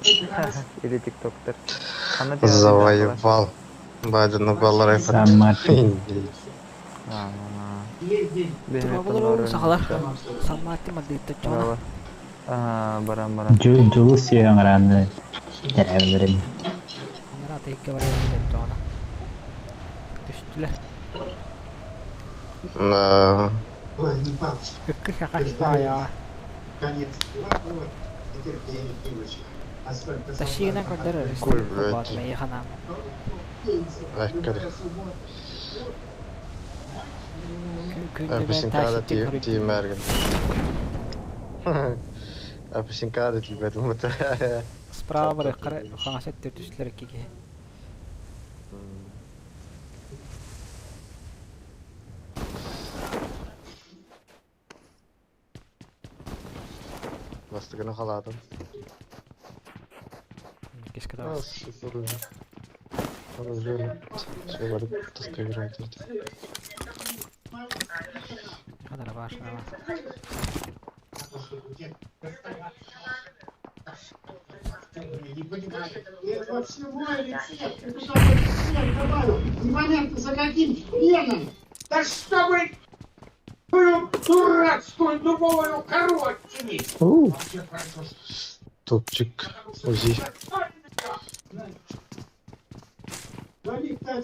Или тиктоктар. Ханна түһэҕиний дьаҥкалар? Завоевал. Бадьыны балларайбат. Сан Мартин. Аа, биһиэхэ Туруобалар сахалар. норм Саммаатты мадыытта чоҕуна. Браво. Аа, баран баран. Дьулус сиэҕин тэрээбилэрин. Анараа тыйыкка барыахпыт чоҕуна. Түстүлэр. Да. Ыккы саха аайаҕа. Тащигынан көрдөр Куй, өрүстэр блядь. холбоотум эйиэхэ анааммын. Räcker. Күндүмэн Апесинкада тащиттен хоруйдун. тиимээргин. Апесинкада тиийбэтим бата. Справа барыаххара хаҥас өттүгэр түстүлэр икки киһи. Бастыгыны халаатым. Иккискэ таҕыста. Ханара баар шарава. Топчик. Узи.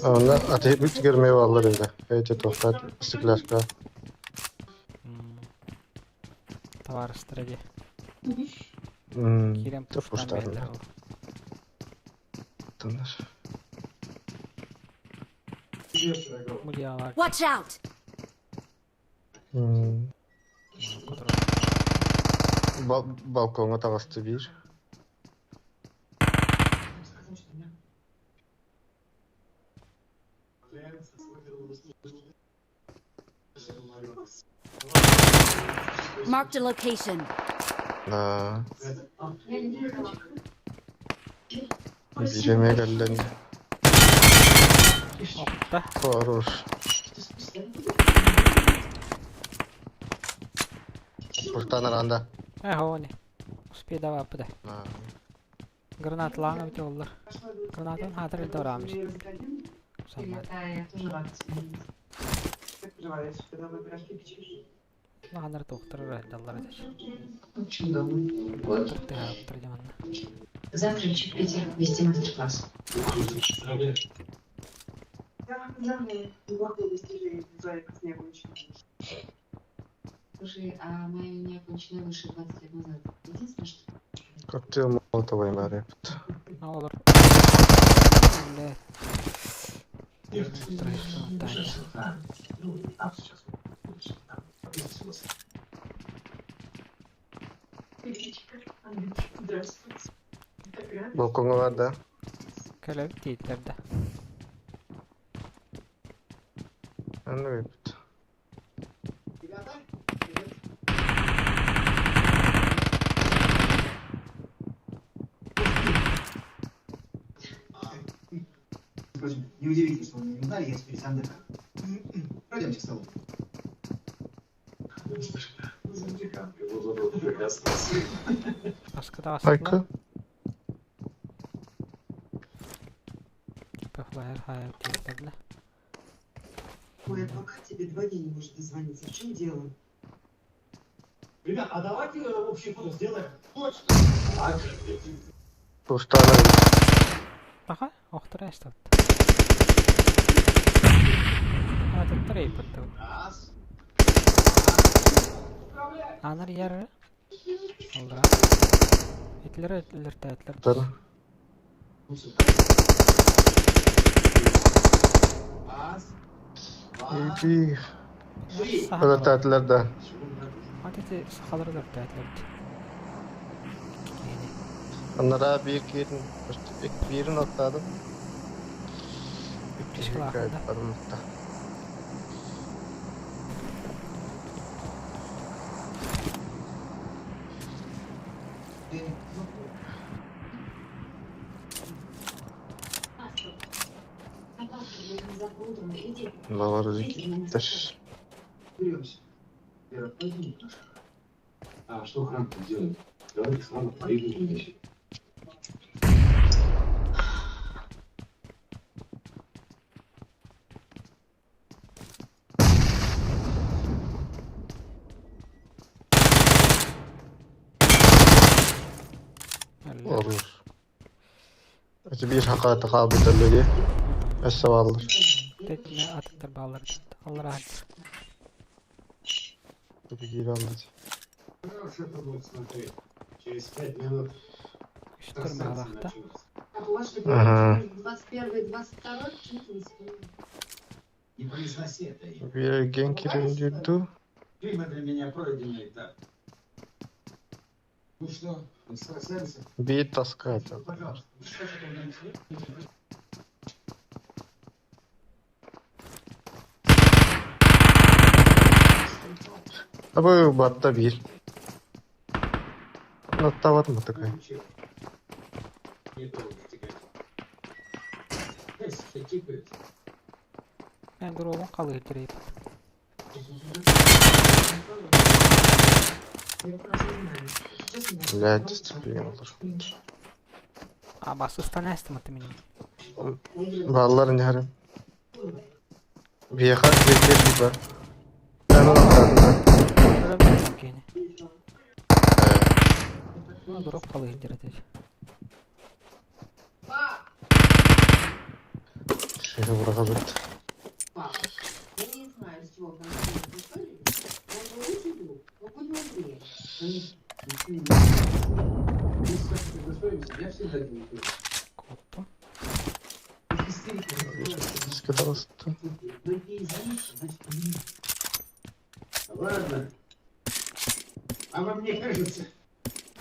Онно атыйбыт көрмөй баллар эле. Эти тоқтат стекляшка. Табаарыстара дии. Киирэн пуштаан Пуштарна. биэрдилэр ол. Мудьялаах Watch out! Балкоҥҥа таҕыста биир. Marked a location. Аа, биир эмиэ кэллэн Охта. Хорош. Пуштан аранда. Э, хони. Успей давай да. Гранаталаан эбитэ буоллар. Гранатын хаатар илдэ бараамыш. Саммаат. Улаханнар туохтар ыраһдаллар этэ. Тыһаабыттар дьэ манна. Коктейль Молотова имарепт. Олор. Блядь. Балкоҥҥа бар да? Кэлэбит дииллэр да. Анна выпит. Баска таҕыстылар. Айка. Типа флайер хаайар дииллэр да. Пуштан Аха, охтора эстабыт. Атыттар эйпаттабыт. Анар яры. Олдра. Итлер өлөртөөтүлэр. Иди. Саха Өлөртөөтүлэр да. Ат ити сахалар өлөртөөтүлэр дии. Киһини. Анараа биир киирин, биирин оттаадым. Үптүс кылаахында. Барымытта. Балар киттер. Olur. Өссө биир хакаата хаалбыт дии. Өссө бааллар. Тэтинэ атыттар бааллар. Аллараа сылдьар. Киирэн алды. Через 5 минут Үстэр баалаахта. Ага. 21 22 чуть не вспомнила. Не произноси это имя. Биир ген кирин дуу. Фильмы для меня пройденный этап. Ну что, экстрасенсы? Биир таска это. Пожалуйста, что же там написано? Абы батта биир. Наттават ма такая. Ничего. Не долго тягать. Все тикают. Мен дуруобун халыыр дирейт. Я просто не знаю. Честно, я Блядь, дисциплина olur. А басыстан әстім аты менің. Бааллар нихарым. Биэха биир биир бар. Мен оны атадым. Өлөм кені. Дуруоп халыыр дирейт. Шеге бұрға бітті. Папа, я не знаю, с чего вы начали поссорились. Он мой лучший друг, но будь мудрее. Мы с Сашей достоимся, я всегда делаю. Коттум. Истерика. Скидалысты. Ладно. А вам не кажется,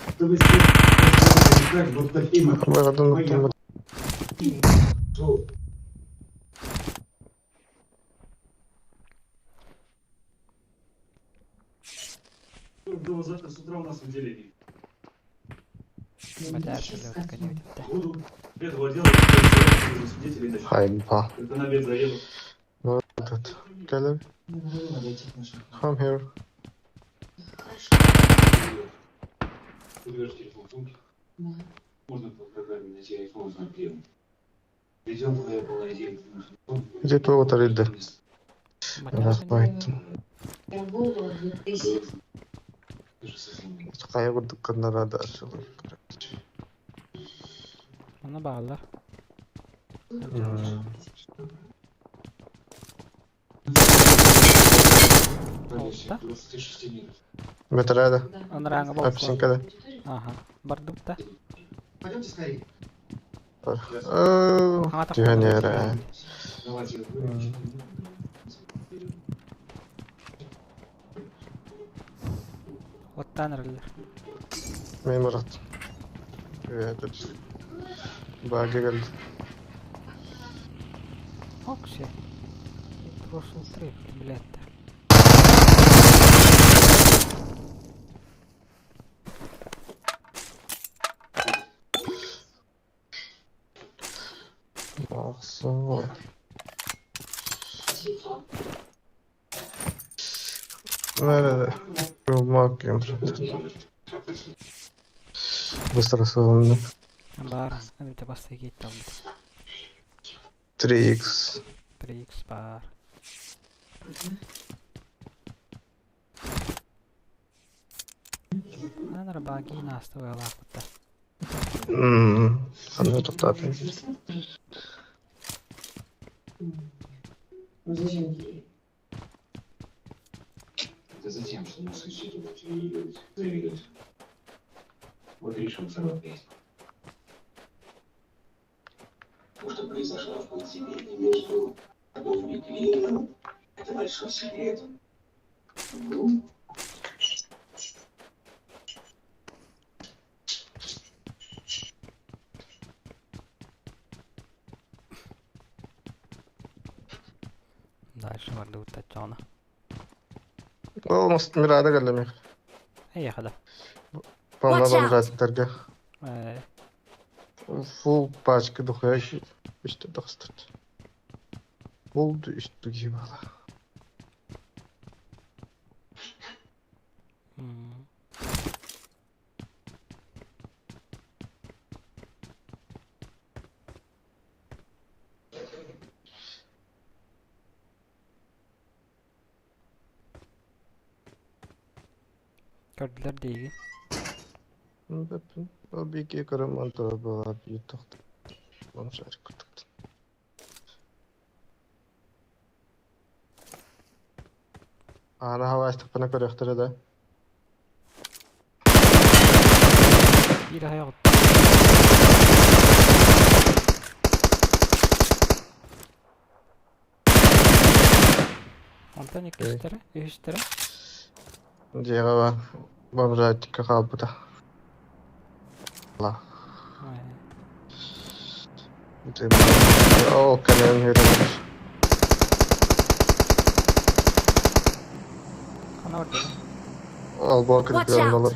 что вы с ним разговариваете так, будто Фима Бағадан моя ұттым. Фу. Думаю, завтра с утра у нас в отделении. Бәдәр өлөткә не Буду. Без владела, свидетелей начну. Хайба. Это на обед заеду. Этот. Келіп. Come here. Ты берешь телефон в сумке. Да. Можно по программе найти iPhone, узнать где он. Ведем в Apple ID. Где твой отарыды? Бәдәр. Рахмайттым. Я голову 2000. Қайғы дүкканнара да ашылыр. Оны бағалар. Oldu. 26 минут. Метрада. Да. Онраңы болса. Апсинкада. Аха. Бардым та. Пойдемте скорее. Түһәнері. Давайте. Оттан ірілер. Мен Мұрат. Evet. Бага келді. Окси. Прошлый трип, блядь. Бақсы. Nerede? Bakayım. Быстро создано. Бар. Әбіте басты кетті алды. 3x. 3x бар. Анар баги насты ойлақпытта. Қандай тоқтады? Ну зачем ей? Это затем, что москвичи тут завидуют. Завидуют. Вот решил сорвать. То, что произошло в подземелье между тобой и Клином, это большой секрет. Ну, Дальше барды ұттат жауна. Ол Мирада келді мен. Эй, хада. Помнадам Watch out. жаттерге. Фул пачка духуя үшті дақстырды. Болды үсті киіп ала. Көрділер дейгі. Ол биики көрөн турар буолар биир тохтор курдук. Аана хаваастахпына көрүөхтэрэ да. Биир аһайа Онтон иккистэрэ, үһүстэрэ. Дьиэҕэ бар бомжатикка хаалбыта. Ол кэлэн үөрэнэр. Хана барда? Албан Watch кыргыан out! олор.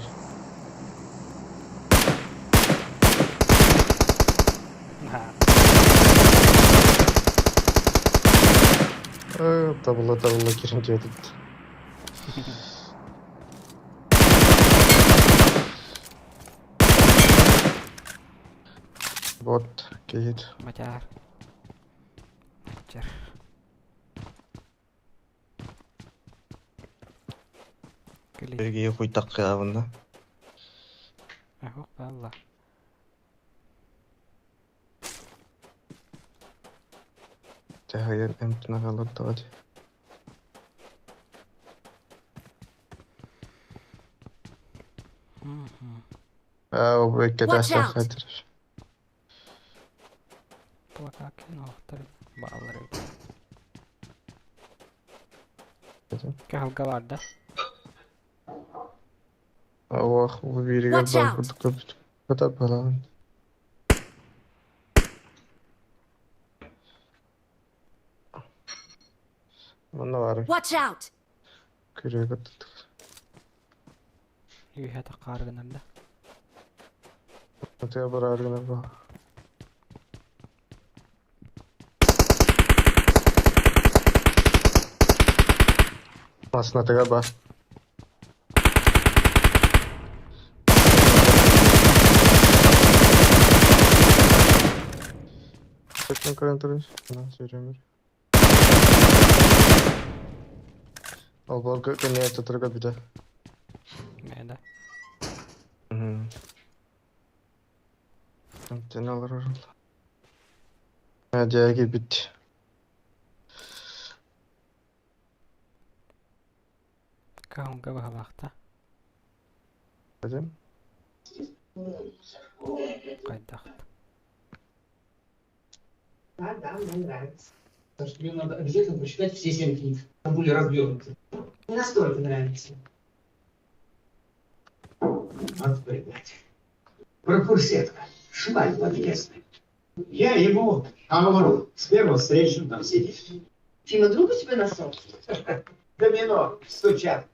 Табылла табылла кирин диэбит. Вот, киһит. Мачаар. Мачар. Кили. Бергие хуйтаккаабына. Ахох балла. Тэһайан эмтин аҕалар даҕа. Аа, ол Watch иккитэ out! хатыр. Плакакен оохтор бааллар эбит. Кыһалга барда. Оох, бу бииригэр Watch бар out! курдук көрбүт. Кыта балаан. Манна баар. Watch out! Күрүө кыттык. Үһэ таққаар гынар да. Отуя бараар гына бу. Маснатыга бар. Көтөн көрөн турар. Ана сөйрөмөр. Ол бол көнө турга бүтэ. Мэ да. Антен алар. Дьээги бит. Каунга баһалаахта. Дедим. Хайдахт. Да, да, мне нравится. Потому что тебе надо обязательно прочитать все семь книг. Там были развернуты. Не настолько нравится. Надо признать. Про фурсетка. Шмаль подъездный. Я ему, а он с первого встречным там сидит. Фима, друг у тебя носок? Домино стучат.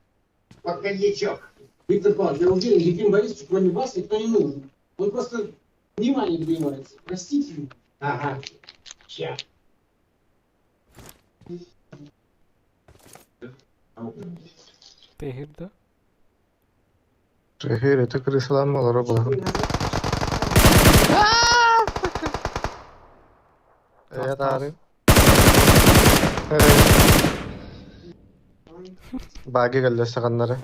Под коньячок. Виктор Павлович, я уверен, Ефим Борисович, кроме вас, никто не нужен. Он просто внимания добивается. Простите меня. Ага. Ща. Тыһыр да. Рехир это крысалам олоро булаһын. Э таары. Бааги кэллэ саҕаннары.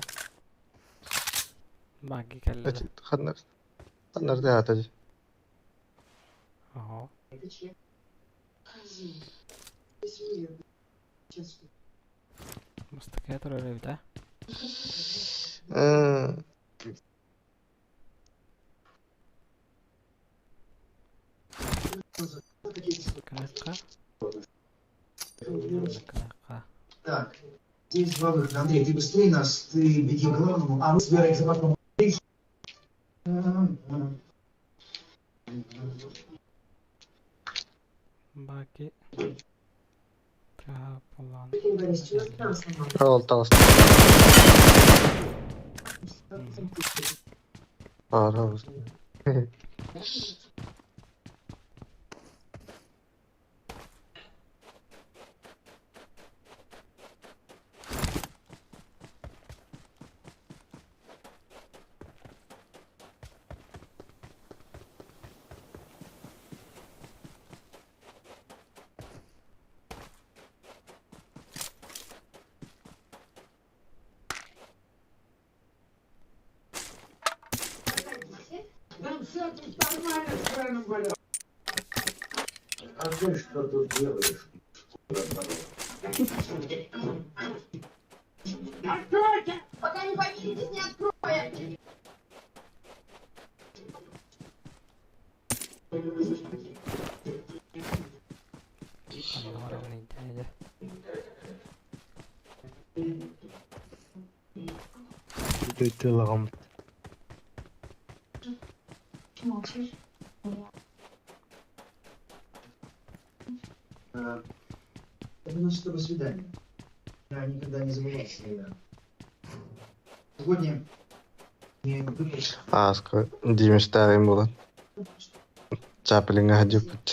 Маги кэллэ. Ханнар. Ханнар да аата. Оһо. Это чья? Козел. Ты серьезно? Сейчас. Мустакая турар эбит а. Э Кынакка. Кынакка. Так. Здесь два выхода. Андрей, ты быстрее нас, ты беги к главному, а мы собираемся потом. Баки. Тыһа булан. Ефим Борисович, у нас кран сломался. Ол таҕыста. Баара. Нормально с краном валял. А ты что тут делаешь? Откройте! Пока не помиритесь, не откроем. Оннооҕор илдьэ Тылаҕым. Молчишь? Это наше с тобой свидание. Я никогда не забывал себя. Сегодня мне выпал Ааска Димиштааҕым буолан Чаплиҥҥа сылдьыбыт.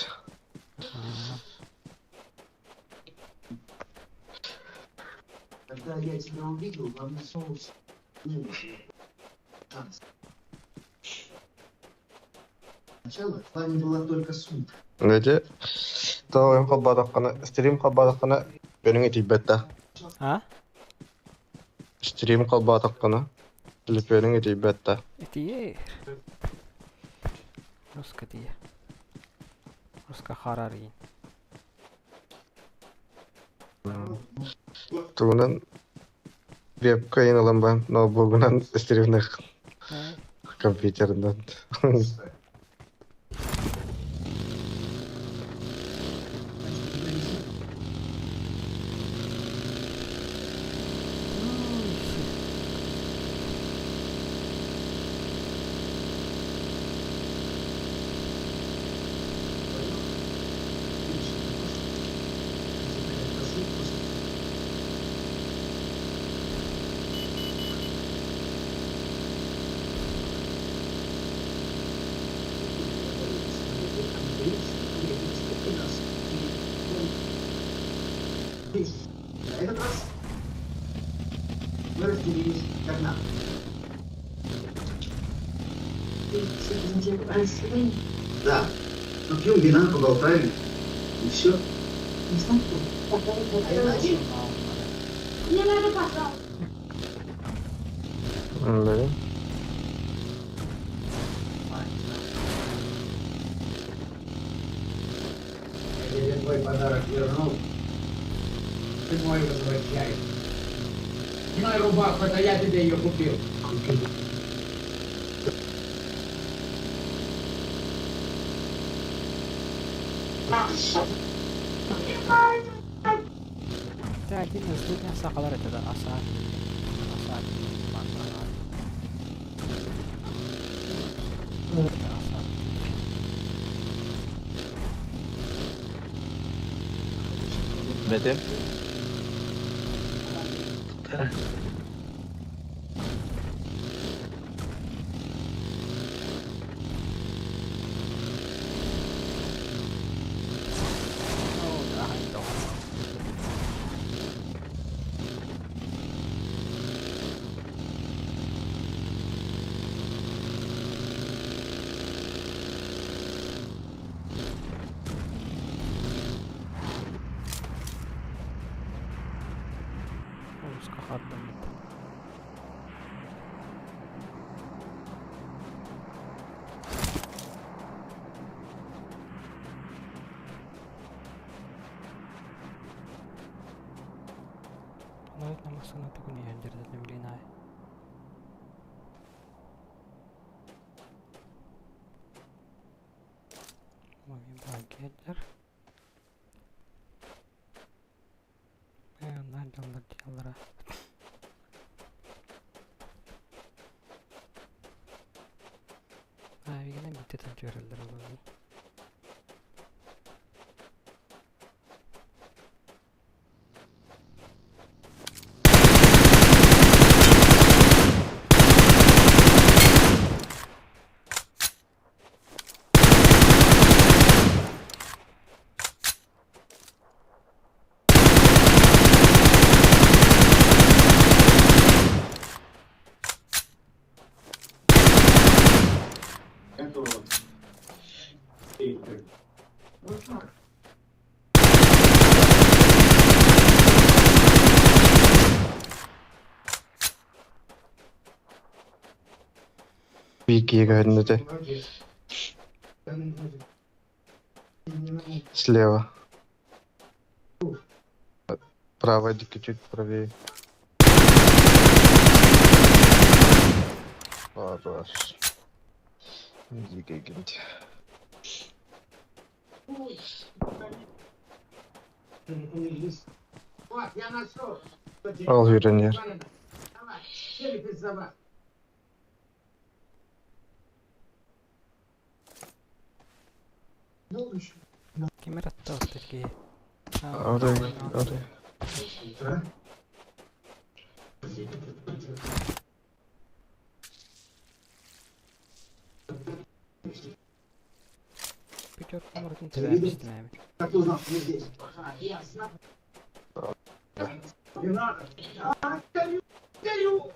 Когда я тебя увидел, во мне снова вспыхнул шанс. Сначала в плане была только сумка. Дьэ, тоҕо холбоотоххуна, стрим холбоотоххуна бөрүҥ итийбэт да. А? Стрим холбоотоххуна төлөпүөнүҥ итийбэт да. Итийэ. Руска дии. Руска харарыйын. Тугунан вебка иин ылан баран ноутбугунан стримных компьютерынан. На этот раз мы разделились как надо. Ты все-таки затеял свидание? Да. Попьем вина, поболтаем, и все. Не знаю. А иначе Мне надо бокал. Да. Я тебе твой подарок вернул. Ты мой возвращай. Снимай рубаху, это я тебе ее купил. Один из двух сахалар это да аса. Аса. Аса. Бэтэ. Руска хардаммыт. Наверное, массана тугун иһэн дьэрдэтим билин аай. Мобил Онно дьаллар дьаллара. Авигынан биирдэ түһэрэллэр олорон. Биир киһи көһүннэ этэ. Слева. Право, дико чуть правее. Хорош. Дикий гинт. Вот, я нашел. Ол үйренер. Давай, челюсть из собак. Ким эрэ оттообут киһи. Орой, орой. Пятерку муратын тэбээбистим эбит. Как ты узнал, что мы здесь? А, ясно. Не надо. А, горю, горю.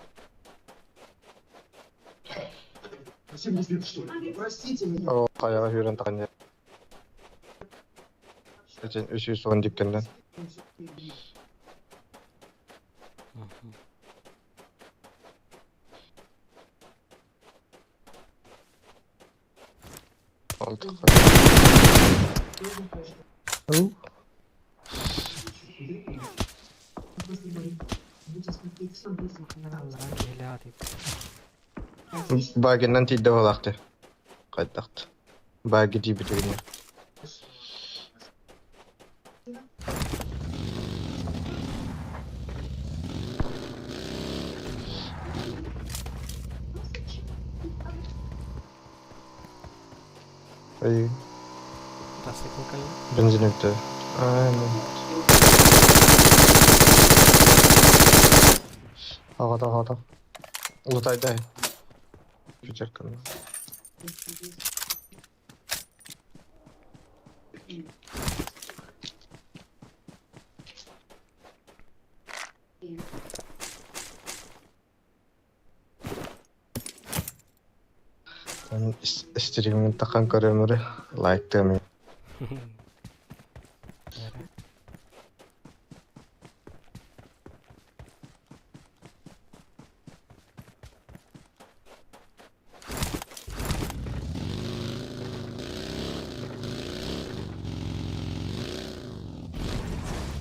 Совсем не слеп, что ли? Простите меня. О, хайаға үйрен тағын. Сен 310 диккеннен. Алты. Ау. Алларан киһилээх атыйбыт. Багиннан тиийдэ буолаахты. Хайдахт. Баги диибитигине. Ай, Мотоцикл кэллэ. бензин үттэ. Ай, Ага, ага. Лутай дай. Пятерка. Стримин тақан көрөмөрү лайктыам. Эрэ.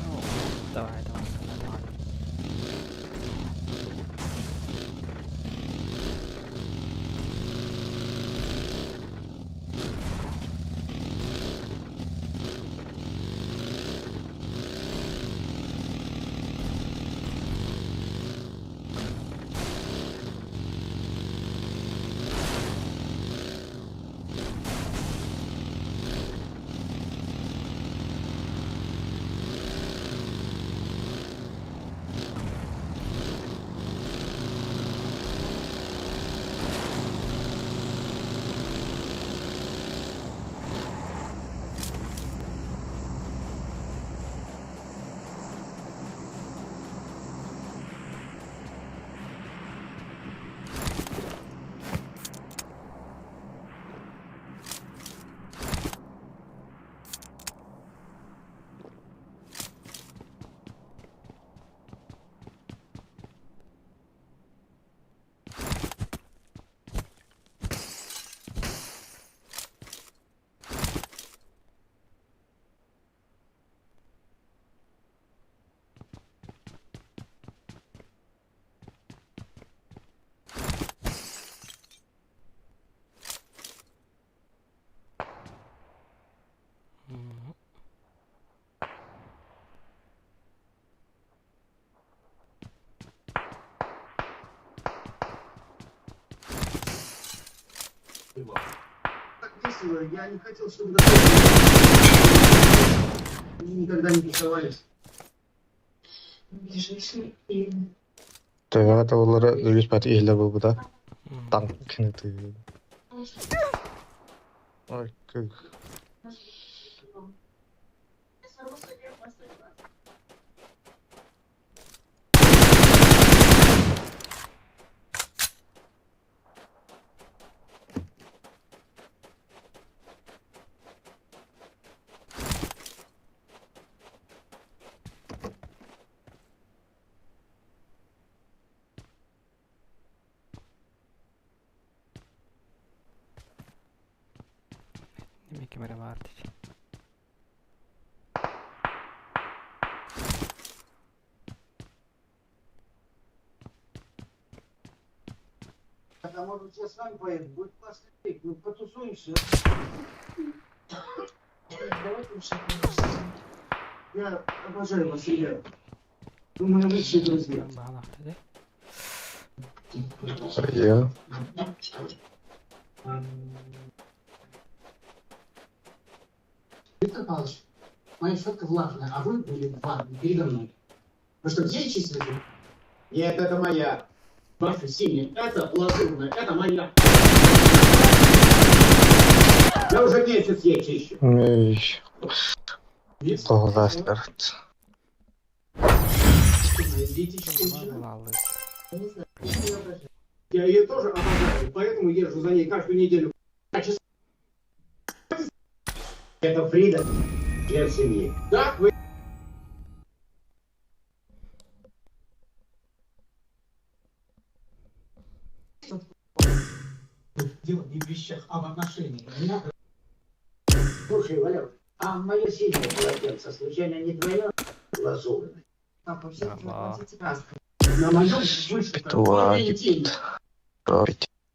О, давай, давай, давай, давай. Мгм. Так весело, я не хотел, чтобы такое было. Мы никогда не тусовались. Ближайшее время. Төбөҕө олары үгүс бат иһилэ буолбута. Мгм. Танк кини. Ой, кых. Ким эрэ баар дии. А может быть, я с вами поеду? Будет классный трip. Мы потусуемся. Давай лучше поможем. Я обожаю вас, ребят. Вы мои лучшие друзья. Баҕалаахтар дии. Я. Виктор Павлович, моя щетка влажная, а вы были в ванной передо мной. Вы что, ей чистили? Нет, это моя. Ваша синяя, это лазурная, это моя. Я уже месяц ей чищу. Эй, Видите? тоҕус. Моя детище кончена. Баҕалыы. Я не знаю, я ее обожаю. Я ее тоже обожаю, поэтому езжу за ней каждую неделю. Это Фрида, член семьи. Да, вы... Дело не в вещах, а в отношении. Меня... Слушай, Валер, а мое синее полотенце случайно не твое? Лазурное. Папа, все Ага. краской. На моем вышито Петуа, пламя тени.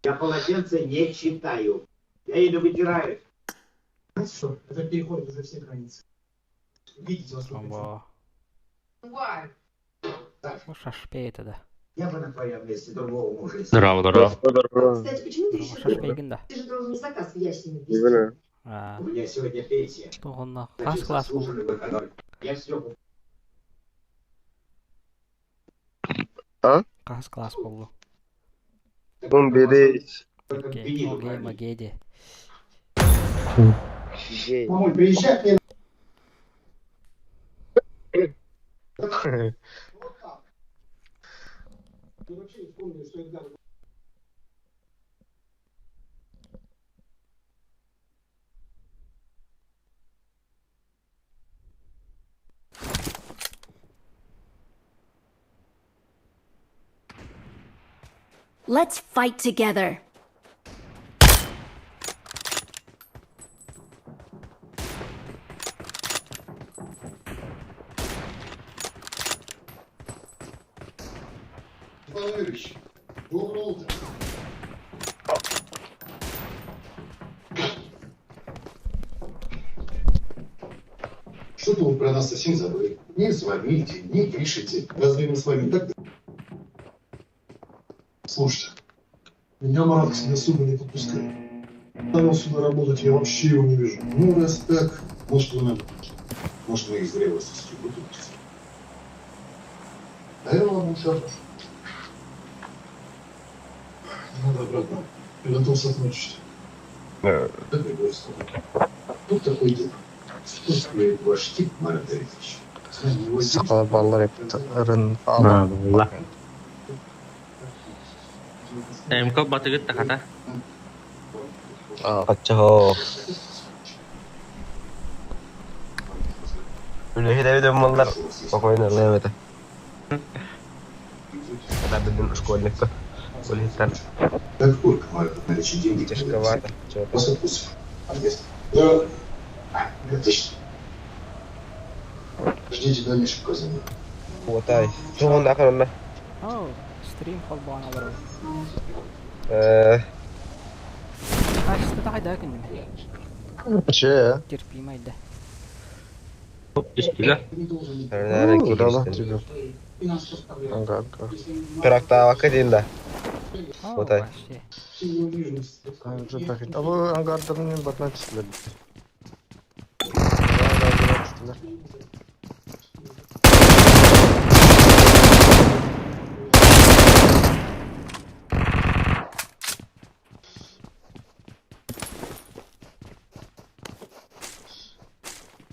Я полотенце не читаю. Я еле вытираю. Знаете что? Это переходит уже все границы. Видите, вас Бо. Вай. Бу шашпей да. Я бы на твоем месте другого мужа искал. Здорово, здорово. Кстати, почему ты Бу еще... шашпейгин да. Ты же должен заказ в Ясине ввести. Аа. У меня сегодня пенсия. Туһунна Значит, хас класс заслуженный выходной. Я все хас класс болду. Он берет. Окей, окей, магеди. Мамуль, приезжай к мне. Вот так. Ты вообще не вспомнил, что это Let's fight together. Иван Юрьевич, доброе утро. Что-то вы про нас совсем забыли. Не звоните, не пишете. Разве мы с вами так? Слушайте, меня Марат к себе особо не подпускает. Там он сюда работать, я вообще его не вижу. Ну, раз так, может, вы нам... Может, мы из зрелости будем. Наверное, вам лучше Надо обратно. Приготовился отмочить. Да, Григорий сказал. Тут такой тип. Что стоит ваш тип, Марат Давидович? С нами его дед. Сахалар баллар ырын Аа, буолла. МК батыгыт тахата. Аччоо. Үлэһит маллар спокойно ылыам этэ. Когда билин школьникка. Үлэһиттэр Так сколько, Марат, наличие деньги? тяжковато. Чё-то. Вас отпустим. Отъезд. Да. Отлично. Ждите дальнейших указаний. Уотай. Тугун акырынна. Оо, стрим холбоон олорор. Э, Качество да күннүм. Че? Терпимай да. Түстүлэ. Не должен Наверное, Удала киирстин. тебе. и нас поставляют. Ага, ага. Если мы Пирактаабакка диин да. Оо, Уотай. вообще. сильно движемся. А вы ангардарын батна түстүлөр. Түстүлөр.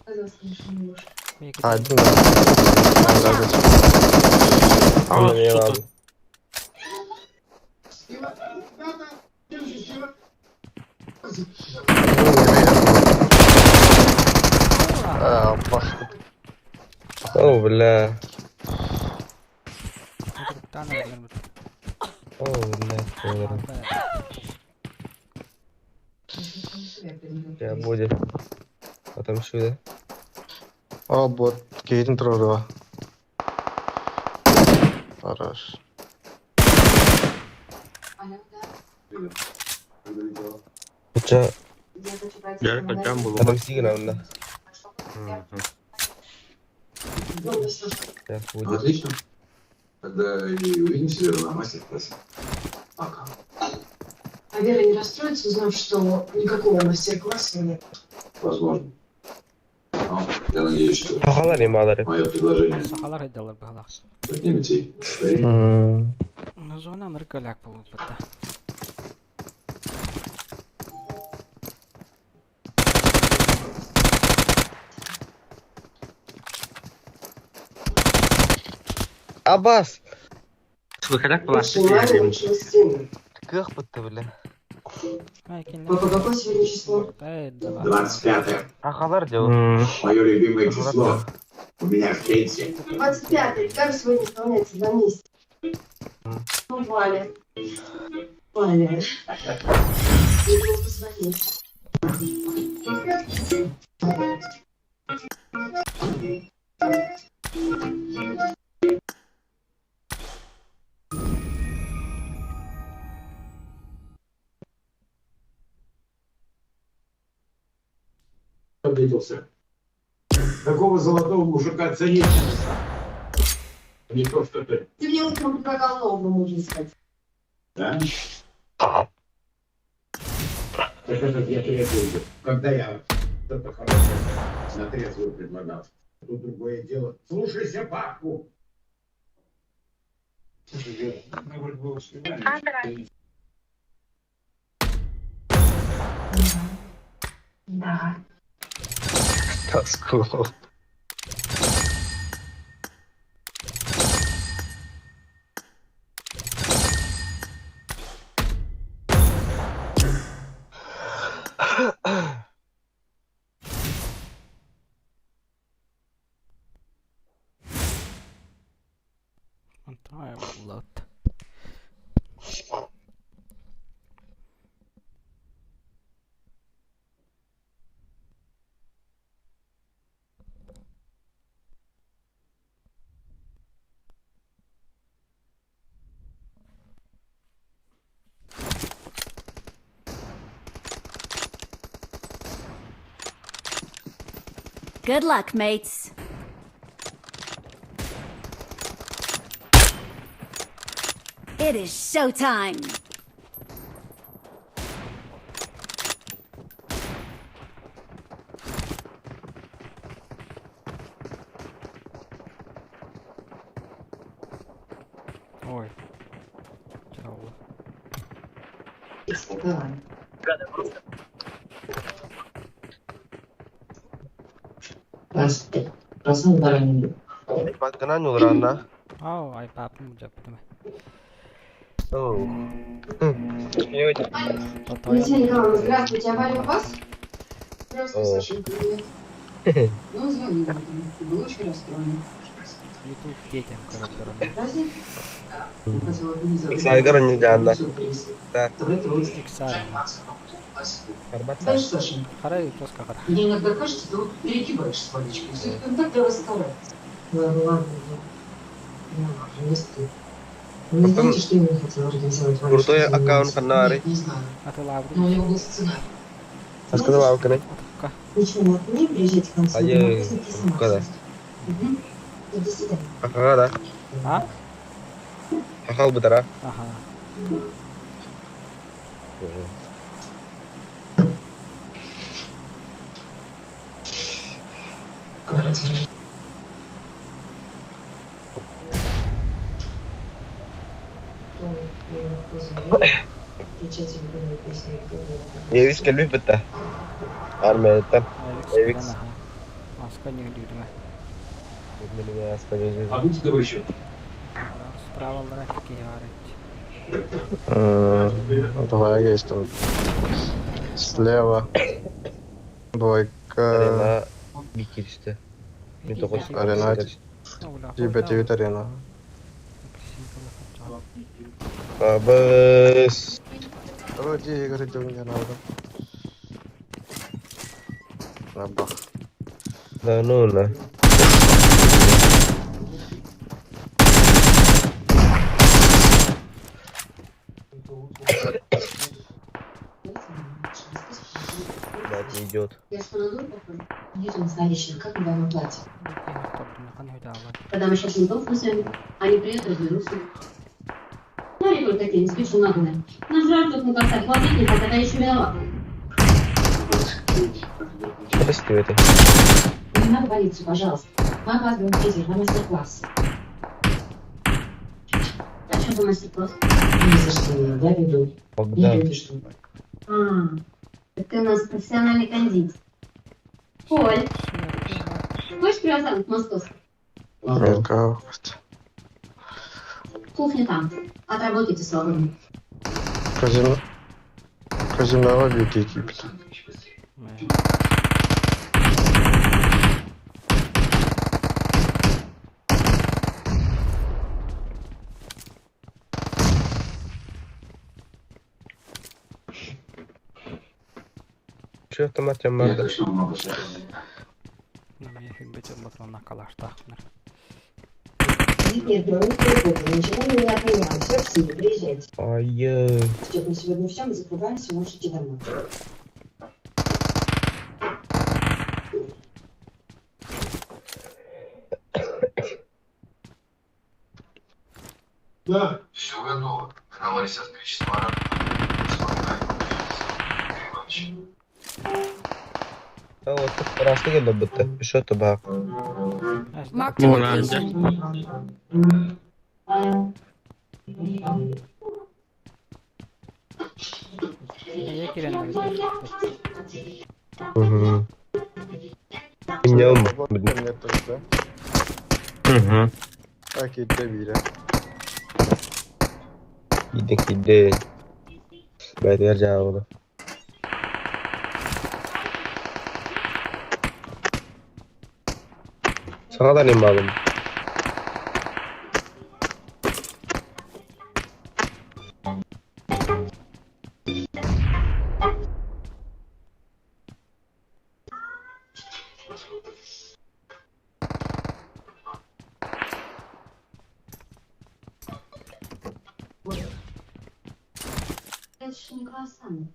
Оказалось, конечно, немножко. Один. Ангарды. Анна мен алдым. Ребята, следующий А, бах. О, бля. Туруктан өлөрбүт. О, бля. Я будет. Отомщу, да? О, бот, киһитин туруоруо. Хорош. Ча, Дьэ, кырдьан булума. отомсти гына Я Ну, будет. отлично. Тогда и увидимся, Вера, на мастер-классе. Пока. А Вера не расстроится, узнав, что никакого мастер-класса нет. Возможно. Но я надеюсь, что Сахалар ималары. мое предложение Сахалар хайдалар быһалаах. поднимет ей настроение. Зона ныркалак буолбута. Абас! Выхода Лучше пластик маме, диэн. лучшего сына. Кых бытты бile. Папа, какое сегодня число? 25-е. Сахалар делают. Мое любимое число. У меня в пенсии. 25-е. Как сегодня исполняется 2 месяца? Ну, Валя. Валя. Ты ему позвони. Обиделся. Такого золотого мужика ценить не то, что ты. Ты мне утром предлагал нового мужа искать. Да? Так это я трезвую. Когда я что-то хорошее на трезвую предлагал. Тут другое дело. Слушайся папку. Слушай, Вера, мы вроде бы успеваем. Да. Тоску. Онтон буллаут. Good luck, mates. It is showtime. Ой. Чау. Давай. Айпад гынан олар Ау, ай папым жаптым. Оу. Валентина Николаевна, здравствуйте. А Валя у вас? Здравствуй, О. Сашенька. Привет. Ну, он звонил утром. И был очень расстроен. Ютуб детям көрөттөрүм. Праздник? Он хотел организовать Иксайгар не жаанда. Сюрприз. Да. Давай троицкий. Иксар. Знаешь, Сашенька, Харай тоска хара. мне иногда кажется, ты вот перегибаешь с Валечкой. Все-таки он так для вас старается. Ладно, ладно, я уже не стыд. Вы не Потом знаете, что именно хотел организовать Валя? Крутой чтобы аккаунт заниматься? канары. Нет, не знаю. Атылаабыт. Но у него был сценарий. Аскада лавканы. Отукка. Ничего не отменим, приезжайте к нам сегодня на Ае, праздник, я сама када. всё устрою. Мгм. Ну, До свидания. Ахага да. А? Ахал бытара. Аха. Включайте любимую песню. Евис келбит бытта. Армияттан. Эвикс. Маска не үрдүмэ. А будьте добры еще. Справалара киһи Давай есть там. Слева. Двойка. Арена бикирişti. 1900. Арена. Тибет арена. Абыс. Вроде игры не надо. Рабах. Да ну на. Блядь, не идет. Я что, на дуру похожа? Нет у нас наличных, как мы вам оплатим? Когда мы сейчас ментов вызовем, они приедут, разберутся. Ну, они только такие, не слишком наглые. Нам жаль тут на концерт платить не хотят, а еще виноваты. Подожди это. Не надо полицию, пожалуйста. Мы опаздываем в Питер на мастер-класс. А что за мастер-класс? Не за что, я веду. Не Богдан. любишь что. А, так ты у нас профессиональный кондитер. Оль, хочешь круассан московский? Мелко. Кухня там. Отработайте свободно. Казино. Казиноҕа биирдии киирбит. Şu автомат барда. Нет, ну ничего не отменяем. Все в силе, приезжайте. Ай, Степ, на сегодня все, мы закрываемся, можете идти домой. Да. Все готово. Договорились о встрече с Маратом. Иванович. Растı geldi bitti. Şu tabak. Marked a location. Угу. Днем. Угу. Так киирдэ биирэ. Киирдэ киирдэ. Бэйдэр дьаабыла. Саҥа да малым. Это же не круассан.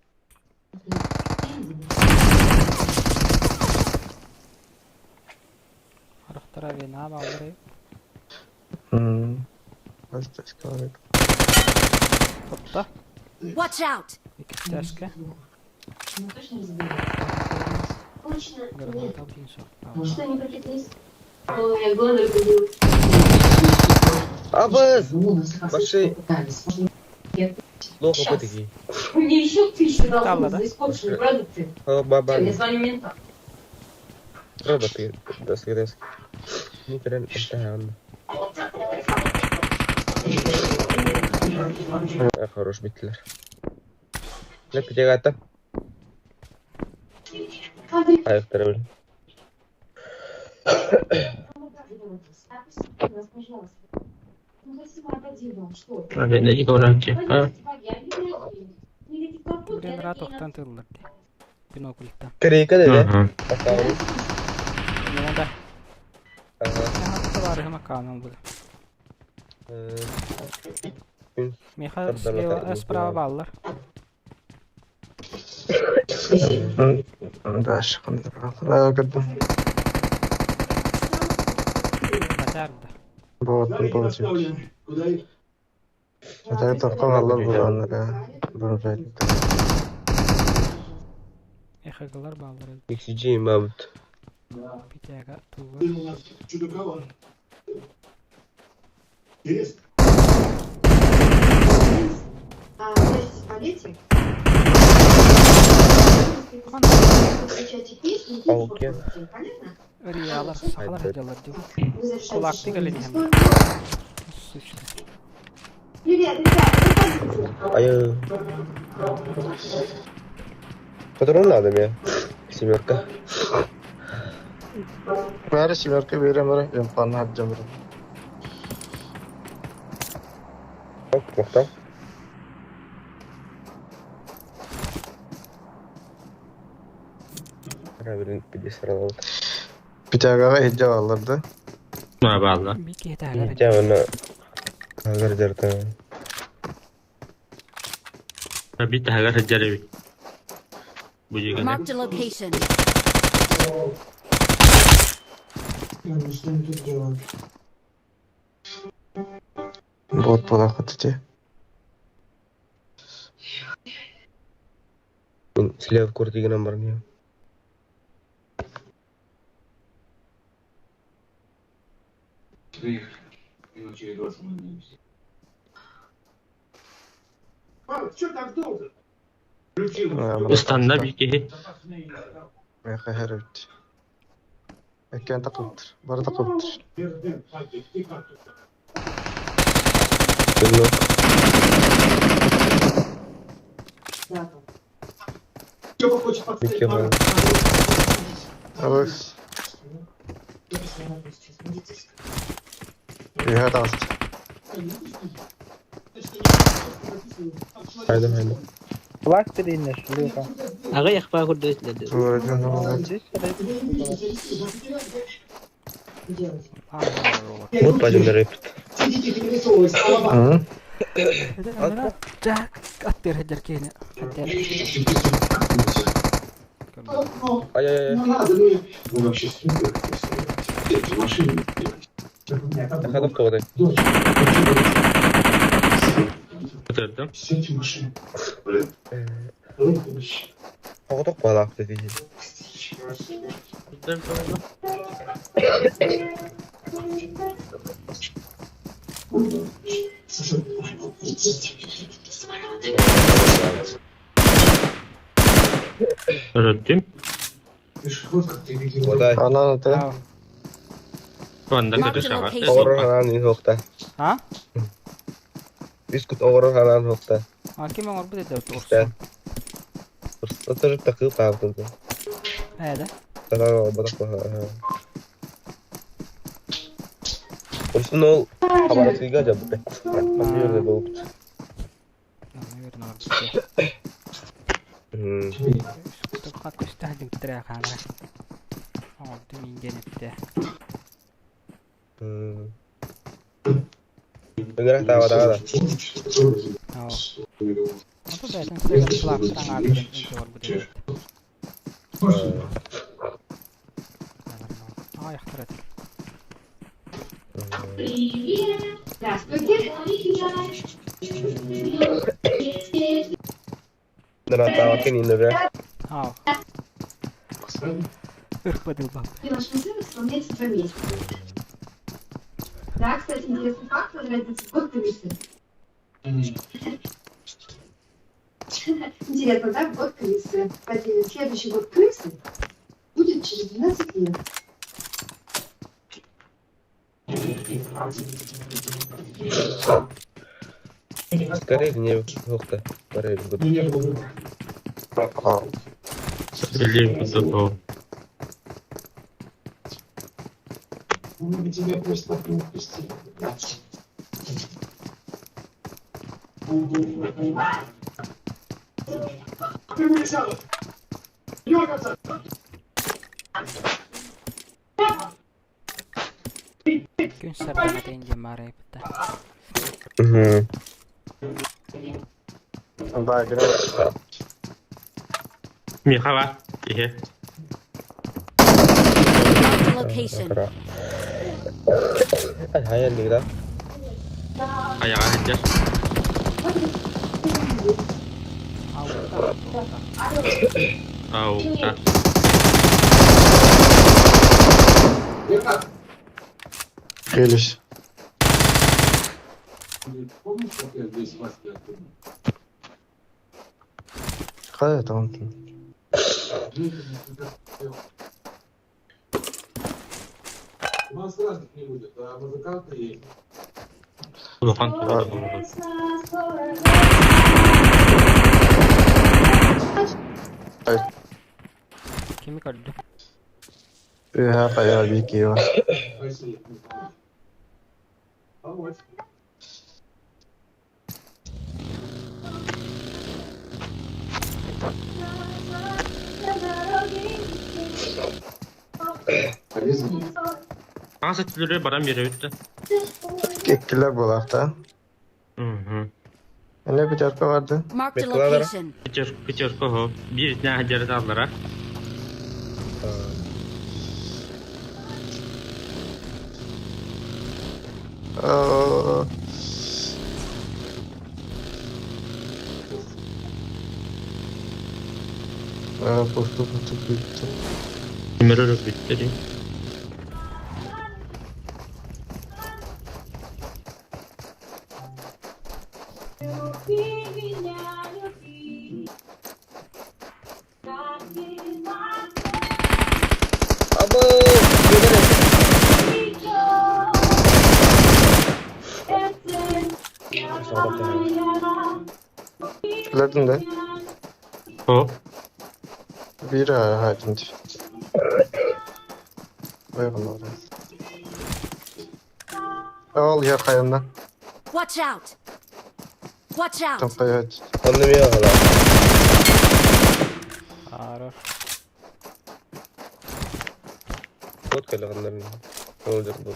Watch out! Мы точно разберемся? Точно. Нет. Что, не пропеклись? Ой, я глаза любила. Абыз! Ну, у нас Пошли. попытались. Плохо Щас. по-таки. Мне еще тысячу Там, долларов да? за испорченные продукты. О, баба. Я звоню ментам. Робот, доски, доски. Не прям это Хорош биттилер. Ne pidegata? Ayakları öyle. Крика dedi. Bakalım. Дальше. Көрдүм. Вот, вот. Куда их? Это тохтон аллар булганнар. Бу XG Mabut. Ты у нас чудаковат. Интересно. А, подождите, полете? Включайте песню, Окей. Понятно? Вы завершаете Привет, ребята, выходите. Ayı. Patron надо мне. Семерка. Бәрі семерка берем бәрі, имплант хаджам бәрі. Мохтал. Правильно пидесралабыт. Питягаҕа иһирдьэ бааллар да? Бааллар. Биир киһи таһыгар Дьэ уонна таһыгар дьарыктанан. Биир таһыгар сылдьар эбит. Бу дьиэгэ. Marked a location. Что они тут делают? Бот буолааххыт ити. Мин слева курдигынан баран иһэм. Ыстанна биир киһи. Миэхэ иһэр эбит. Эккээн такылыттыр. Бары такылыттыр. Абыс. Үөһэ таҕыста. Хайдам хайдам. Флаг тилиннэ шлюха. Аҕыйах баа курдук этилэр. Вот пойдем рэпт. Jack аттыр сылдьар киһини. Ай-яй-яй. Ходов кого-то. Көтөрдүм. Оҕотох буолаах дии. Өлөрдүм. Вода. Анан ата. Туонда Marked a көтө саҕа. location. Оҕорор ханаан үһүөхтэ. А? Үс кут оҕорор ханаан үһүөхтэ. А ким оҥорбут этэ Истэ. турсун? Отыр такыы хаабытын. Ээ да? Таraa оҕорботох баһа. Урсун ол хабарасыйга жабыты. Мамырда болупт. Наверное, оҥорбут. Үс кут көстө сылдьыбыттара хаалара. Оҥордум индиэн эттэ. Ыҥыра таабатаҕа да. Оо. Ото бэйэтин сыгар флагтан аатырын илдьэ олорбут эбит. Аҕыйахтар этэ. Привет! Здравствуйте! Нара таабакын иннere. Аа. Ырпадыл бап. И вашему сыну исполняется 2 месяца. Да, кстати, интересный факт, он родился в год крысы. Интересно, да, год крысы. Кстати, следующий год крысы будет через 12 лет. Скорее не үһүөхтэ. Скорее гуд. Или курдук. Тебя просто так не отпустили. Күн сардаҥа индиэн баара эбит. Да, грязь. Миэхэ баар. Киһи. Marked a location. Ай хайа нигда. Айаҕа сылдьар. Алта. Ау. Келиш. Хайа там. У нас разных не будет, а музыканты есть. Улахан туох буолбут. Кими көрдү? Үһэ хайа бикива. Помочь. Хаҥас өттүлэрэ баран биэрэбит да. Иккилэр буолаахтаан. Эмиэ пятерка барды. Marked a Беккалара. location. Пятерка оһо. Биир итинээх дьарытааллара. Пусту пусту бүттү. Тимир өрө бүттэ дии. Абы! Бедер Өлөрдүм да. О. Биир хаайтын дии. Ой, Ол иһэр хайанна. Watch out! Watch out! Тохтойот. Онно эмиэ аҕалаах. Хорош. Вот кэлэҕиннэр ыалдьар буол.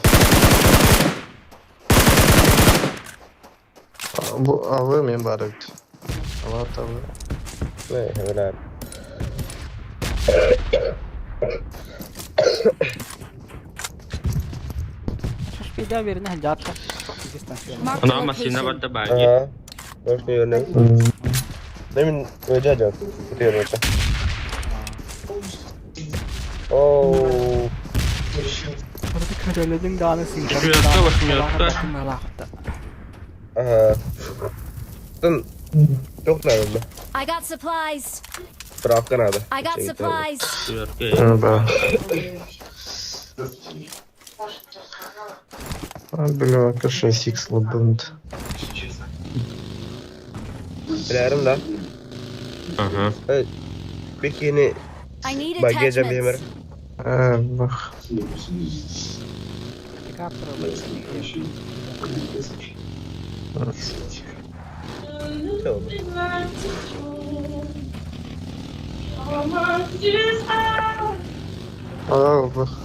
Бу авы мен бар эбит. Алат авы. Ээ, эбэлээр. Шашпида вернэ сылдьаатта. Дистанция. Marked a Онон массыына location. барда баайы. Аа. Может, не Мин ыдьа утуйар Оо. Көрөлөдүҥ даҕаны сыыһа Четверка, восьмерка. Аха. Тын туох наада? I got supplies. Справка надо. I got supplies. Четверка. Да. Бля, 6х лабынт. Билэрим да. Ага. Бикини I need багажа бемер. attachments. Бах. Аа, бах.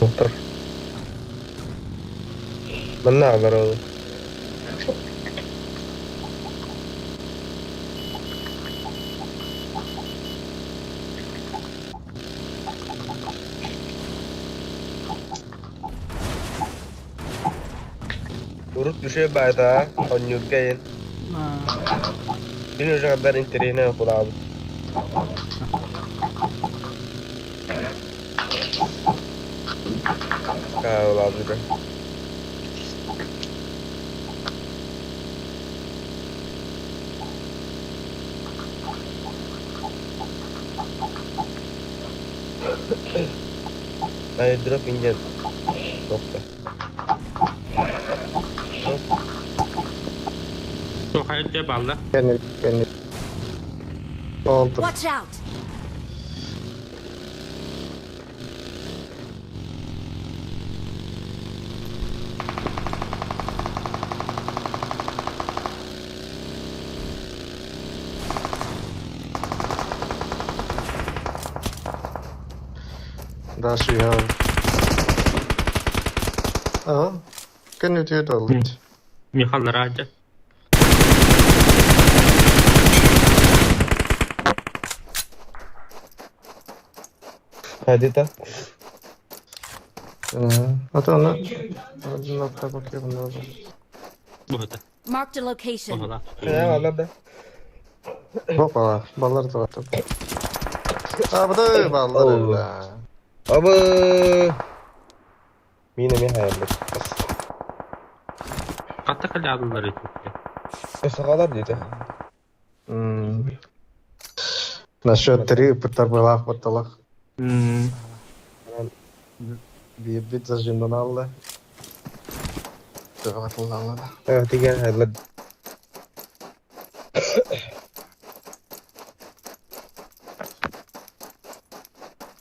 Доктор. Манна олоролу. Урут үчүгэй баайта оонньуурга иһин Мин уже интэриэһинэй окулаабыт Улаабыта Airdrop индиан Тоқта. Тоқайып балла. Кэнни, кэнни. Олтыр. Watch out! Дальше я. Ага. Кэнни түйет олды. Михаллара дьэ. Хадита. А то она... Бу это. Marked a location. Оһола. Хайа да. Бопала, баллар да бар. Абды баллар да. Абы. Мин эмиэ хайаммыт. Хатта кэлэ ититтэ. Сахалар диэтэ. На счет три пытарбылах батталах. Бит зажимдан алды. Тыгатылды да. Тиген хайла.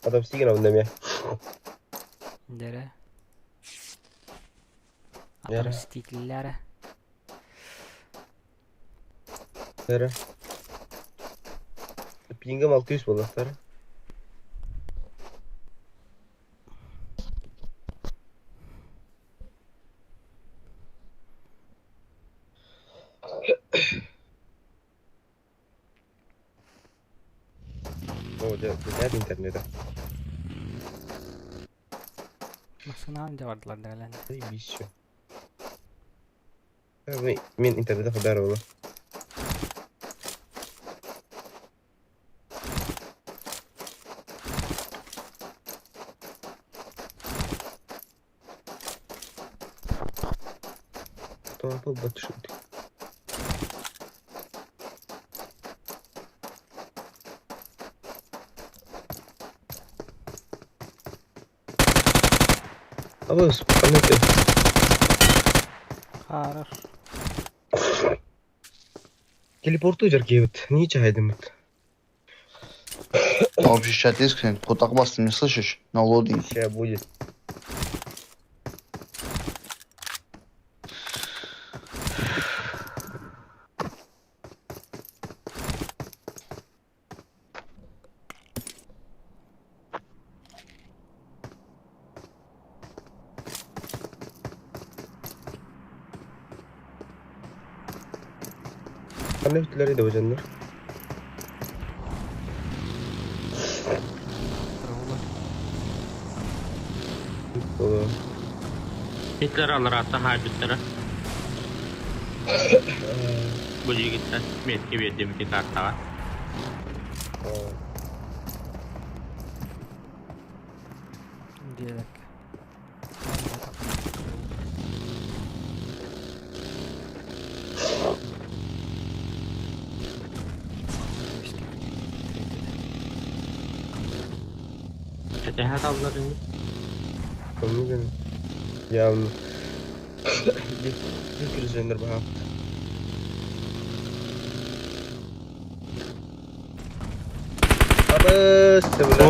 Адам сиген абын эмиэ. Дere. Дere. Отомстителлere. Дere. Пингем 600 боллахтар. О, дьэ, билэр интернета. Масына да бардылар дәлән. Еще. Мен интернета хабар була. Тоапыл батшут. Абыс, памяти. Хорош. Телепорту жаркебит. Не чайдымыт. Общий чат есть кто-нибудь? Вот так ты меня слышишь? На лодке. Сейчас будет. Ханна бүтүләри да бажаннар. Hitler алар ата хайбыттара. Бу жигиттер метке бердим ки картага. Диэлек. Эте хаталларын. Помню. Я bir баха. Абыс, бля.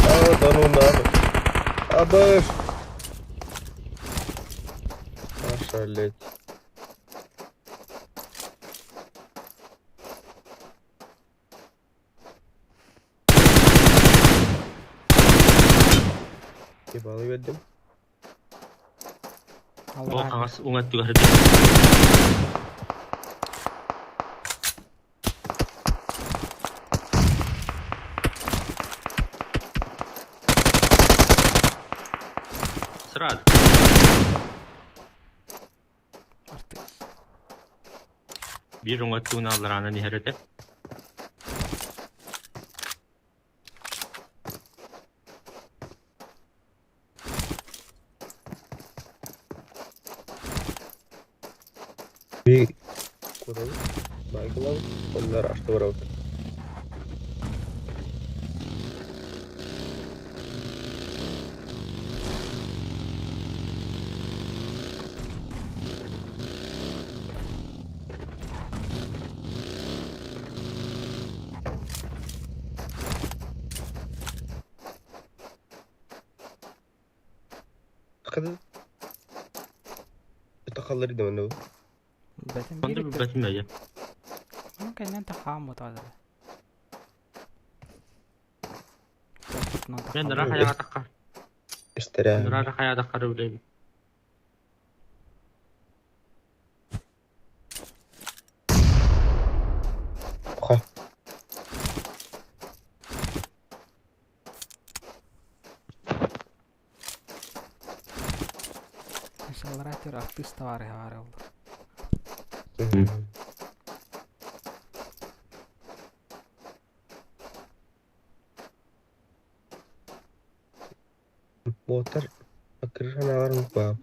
А, да ну надо. Абыс. Ошалеть. Ебалы бердим. О кагас уңат түгәр. Сразу. Bir уңат түгән алар аны нихәрәтә. Би куда? Майкл, оннар ашты барабыт. Кыды. Тахаллар иде менә бу. Бәтен Онда бир. бәтин мәҗә. Мөмкин тахам бутады. Мен раха яга такка. Истерә. Раха яга такка билем. Актер артыыс табаарыһа баара буолла. Буотар аккырыыр санаалар баар.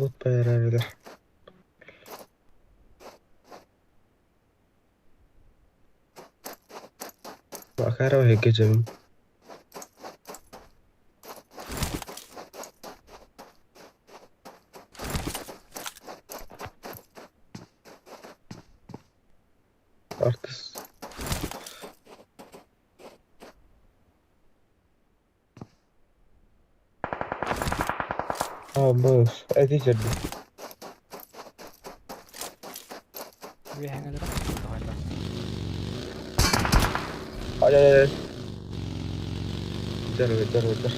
Бут байарарыгар Макарова эһиги Артыс Абыс, эти жерде. Үөһэҥэлэрэ тоҕойдо. Ай ай ай. Дер дер дер.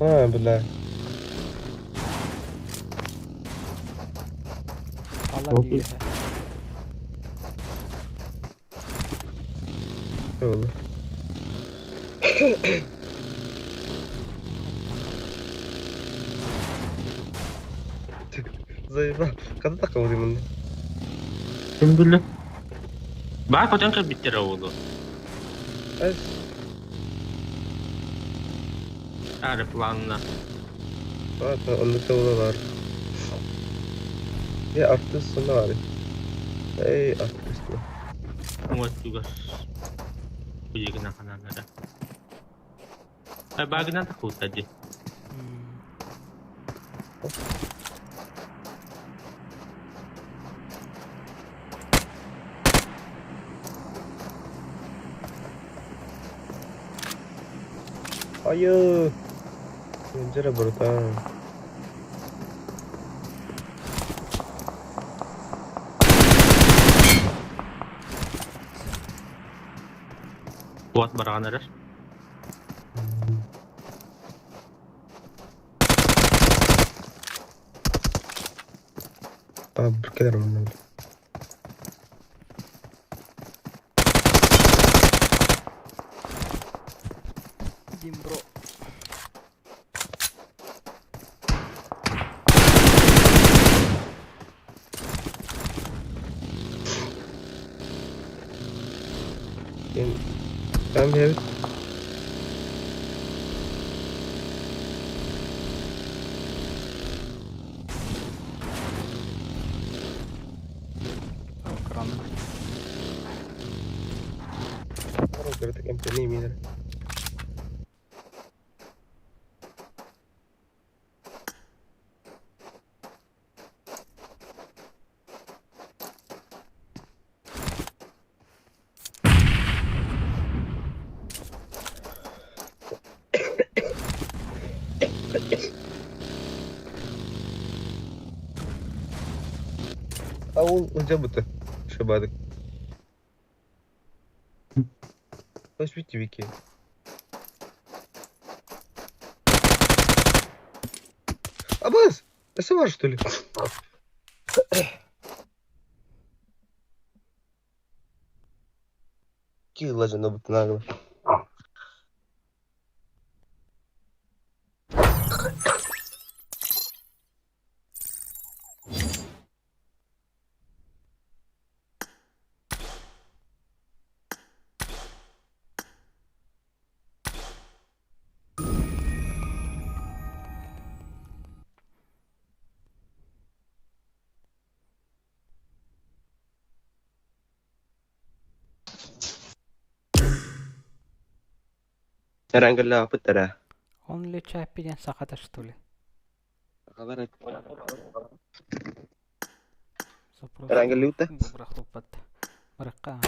А, бля. Алла дии үөһэ. Oldu. Zayıf. Kadın takıldı bunu. Ким билэр? Баа көтөн кэлбиттэрэ уолу. Evet. Аэропланна. Onu da var. Ya artist sonuna var. Ey artist. Уҥа Билигин хананара. Багынан такута дии. Айыы. Дьэрэ братан. Куот бараҕан эрэр. А, кэлэр онно. Дим бро. Ben bir Кран. Кыратык эмтэниим иһэр. А ол ылдьабыта шыбадык. Возьмите вики. Абаз! СВР, что ли? Килла же нагло. Эрангылла пыттара. Only Chappie диэн сахата что ли? Запрос. Эрангыллыта. Бырахпыт. Быракка.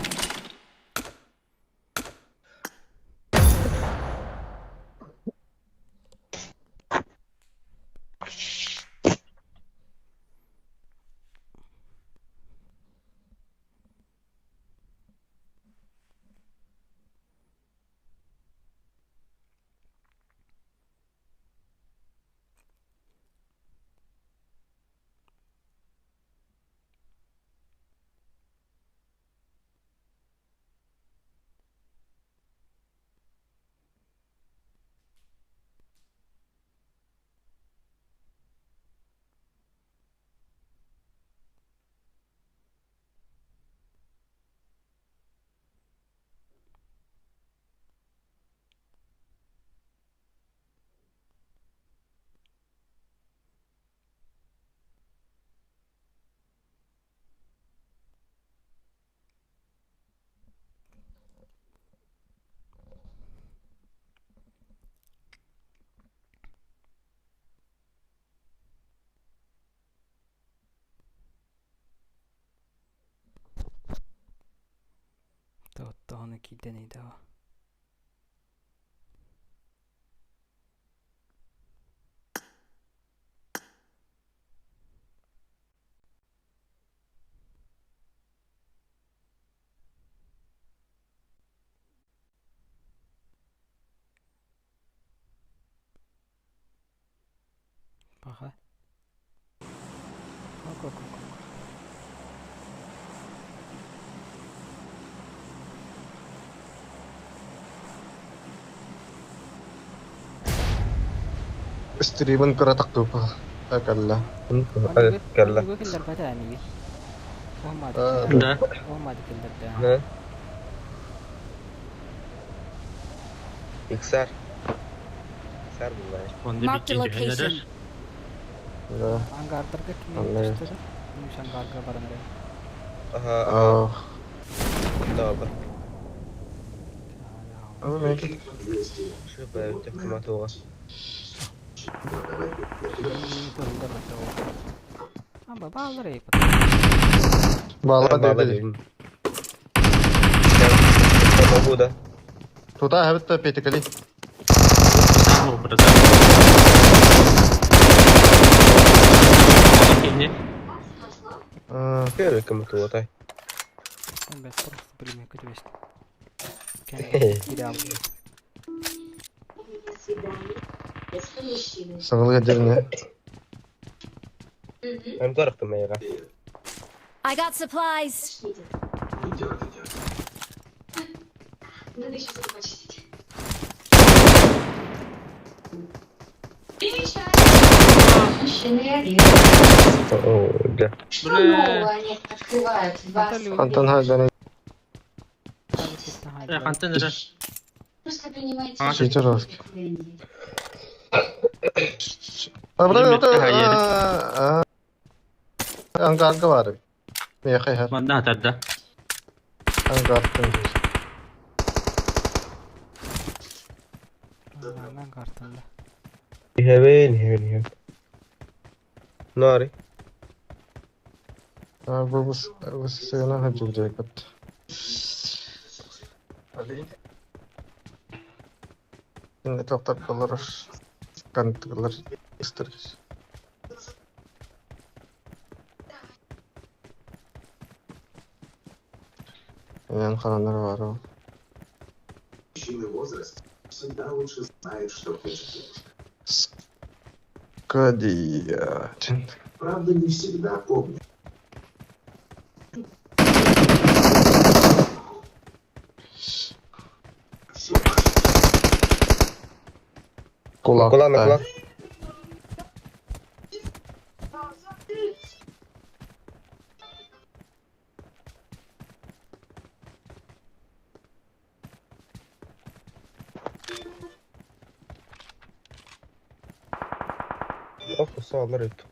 Тоһону киирдэн ыйдаҕа. Паха. Ок-ок-ок. Стримын кыра тахтыыпа кэллэ. Кэллэ. Аныгы киллэрбэтэ эмиги. Да. Оһмады киллэрдэ. Да. XR. XR булла. Онда Marked a битти түһэлэрэр. location. Да. Ангардарга ким Анны. түстэ да? Үс ангарга баран эрэ. Аха, аха. Да, да. Şu бэйбит кыматыга. Аба баалар эй. Баала dedi. Бу да. Туда хэбит петикали. Сам брата. Кини. Первый кыматыга тай. Бэс просто пулемет көтүбэст. Кире алды. Саңылга дерне. Hem tarafta meyve. I got supplies. Надо еще зубы почистить. Мужчины реагируют. О, да. Что нового они открывают в вас? Антон хайдан Хантан эрэ. Просто принимайте А, Чичаровский. решение. Ангарга бар. Меха хэр. Манна атарда. Ангар. Ангартанда. Heaven, heaven, heaven. Nari. Bu bu sena hajjajat. Şimdi tohtar kalır. Kant kalır. İsteriz. Yani kalanlar var o. Мужчины в возрасте всегда лучше знают, что хочет девушка. Скадия. Правда, не всегда помнят. Все ваши Kulak. Kulak, kulak. Ох, sağlar öt.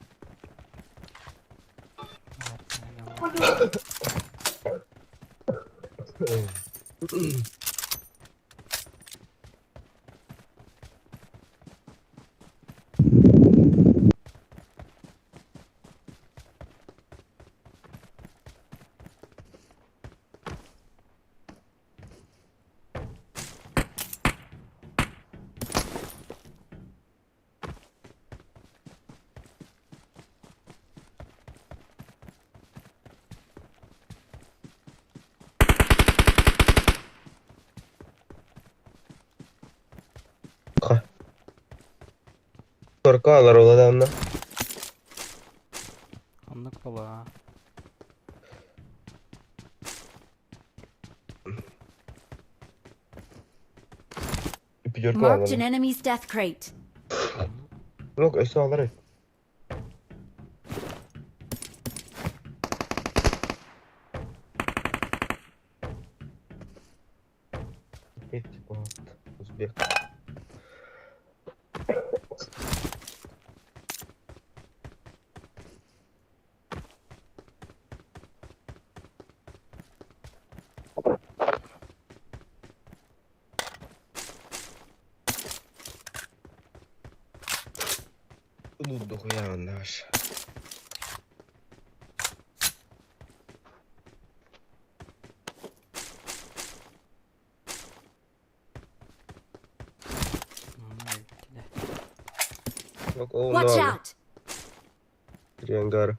Korkuyorlar olanla. Оннук була. Пятерка Marked an алар. enemy's death crate. Yok, öse alır. Узбек. Ну, дохуя наш. Watch out! Три ангара.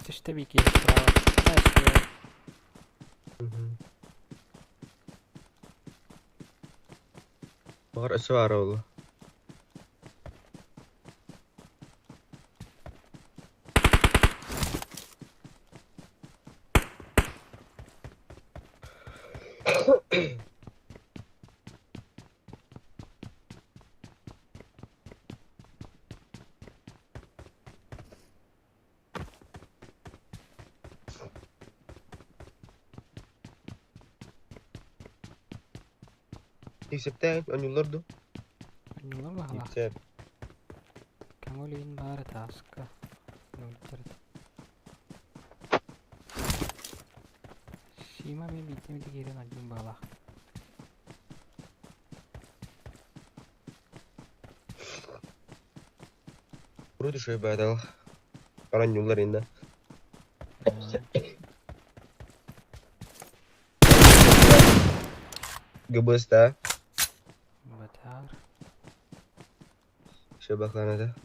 Түстэ бики справа. Да, слева. Баҕар өссө баара буолуо. Тиисэптээн онньууллар дуу? Онньуулар баҕалаах. Тиипсэп. Көҥүл баара тааска. Нууччар. Сима мен биирдэ эмит киирэн ардьын баҕалаах. Вроде шөй баайдал. Оонньууллар иннэ. ГБС-та. Батар. Шөбахланада.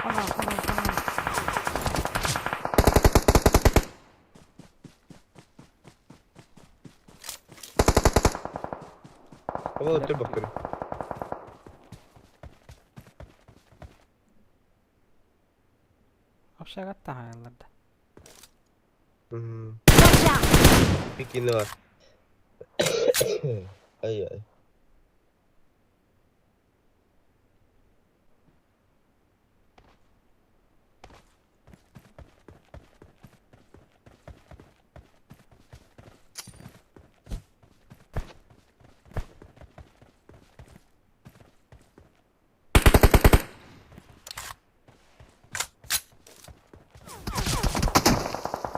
Хана, хана, хана. Ол өттөр бактыр. Общагат таһаайаллар да. Watch out! Бикини бар. Ай-ай.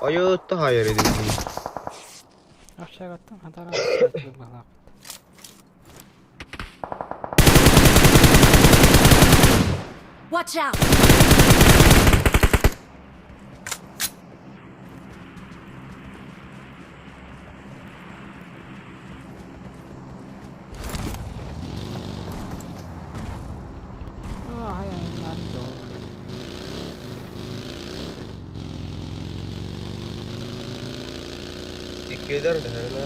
Айыытта хайар эдин. Общагаттан хатара баҕалаах. Watch out! Ah, hayallerim doğru. Иккиэлэр дэһэринэ.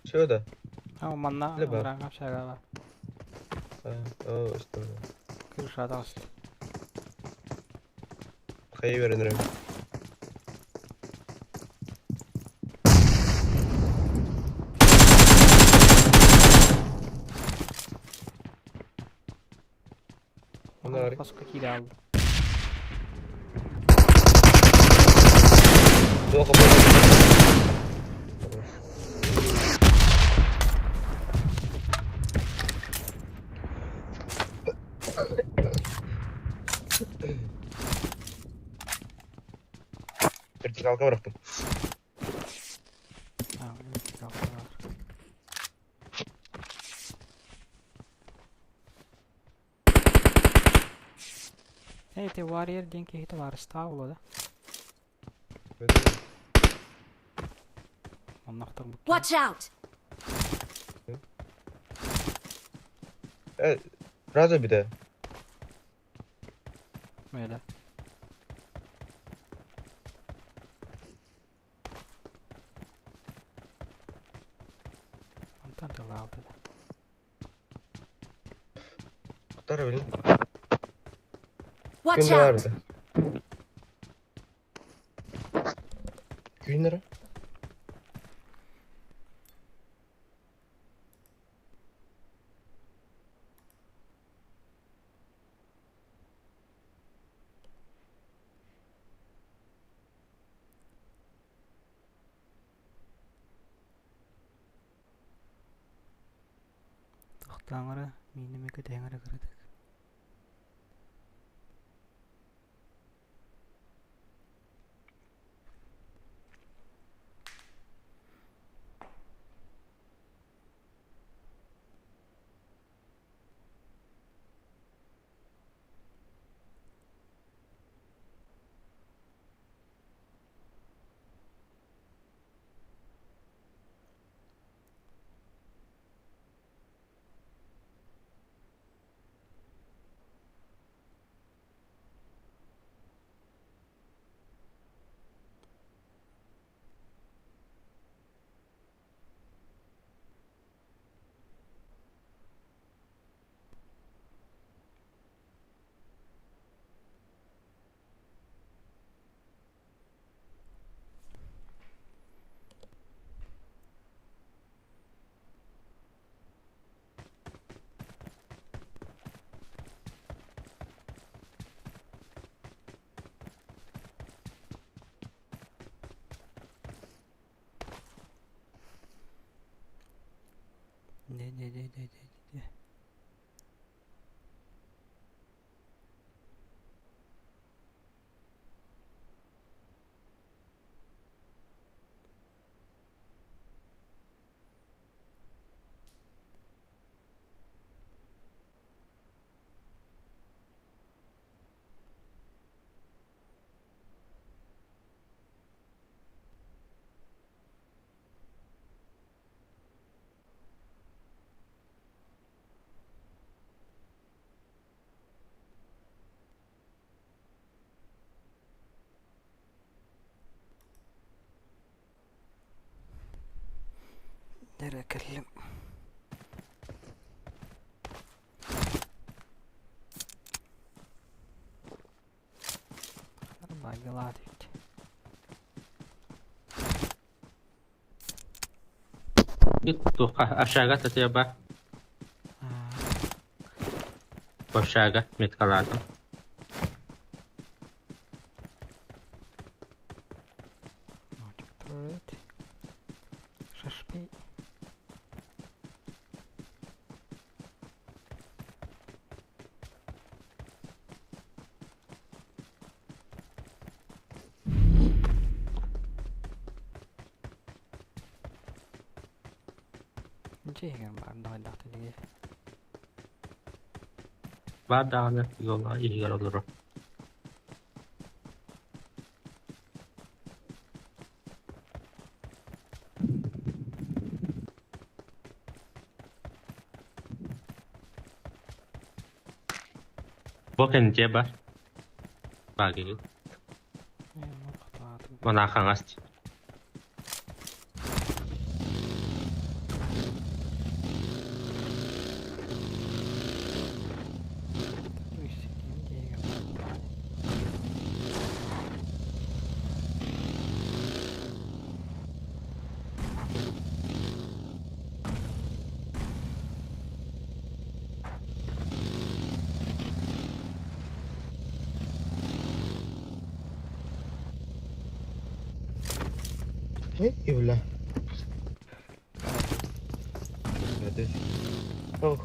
Чего да? А манна Либо. ыраҥа общага бар. Оо, что? Крыша таҕыста. Хайы беренерем. Онно Хоско киирэ алды. Плохо было. Вертикалка бырахтым. А, вертикалка бар. Эй, ты Warrior диэн киһитэ барыстаах буолуо да? Оннохтор бу. Watch out! Э, сразу беда. Мэлэ. Онтон тылаалта да. Второй, блин. Watch out! Күннәре. Таҥара миинэ кэтэһэн эрэ кыратык. Дэ-дэ-дэ-дэ-дэ-дэ. Дэрэ кэллим. Багылаат эбит. Туохха общага татыаба общага меткалаатым. Turret. Шашпей. Дьиэ иһигэр баар даҕайдах тилиги. Баар даҕаны зона иһигэр олорор. Бу кэнтиэ бар. Баагыгы. Манаа хаҥас Эй, бля. Ох,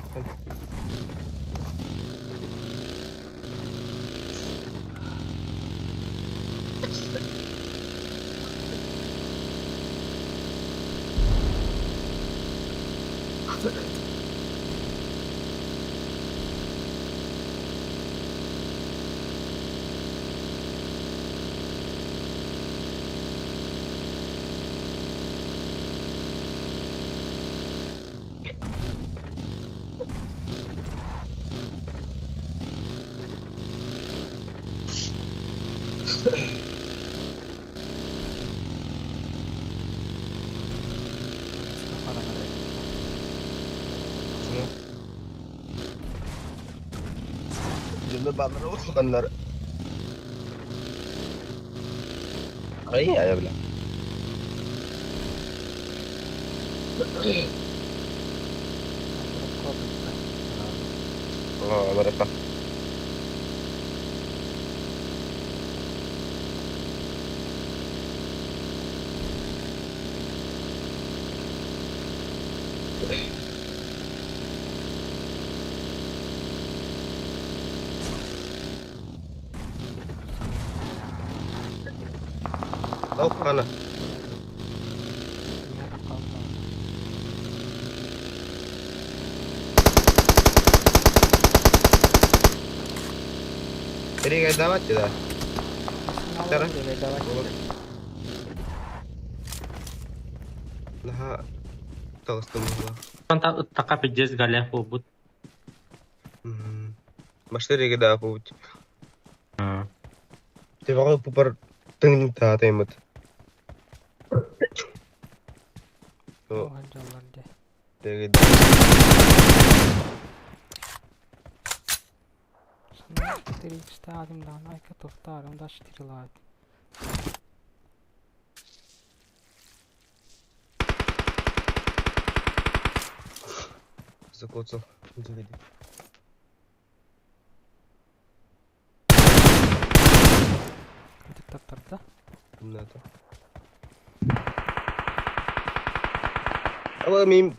Дьоно бааллара улаханнар. Ай, ай, бля. Америка. Хана. Перегайдавать да? Тара. Наһаа таҕыстым буолла. Ыттака пиздец галя буолбут. Машина да буолбут. Тебаҕа пупар тыҥ таатаймыт. Закоцал. Ытык таптарда. Надо. Ала мин...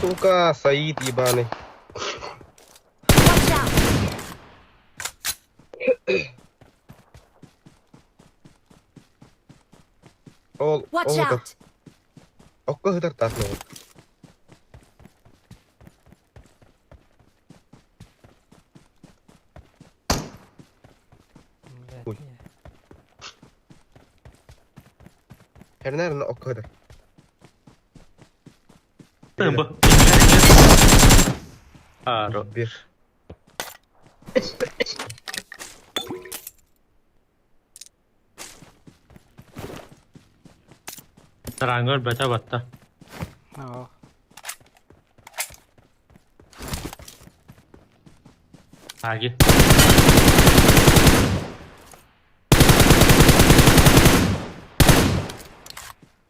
Сука, Саид ебаный. Watch out! Ол, Watch ол out! Окко сытар таас Ой. Эрнер окко сытар. Бу. Аро. Bir. Тарангыр бөтө батта. Аа. Аги.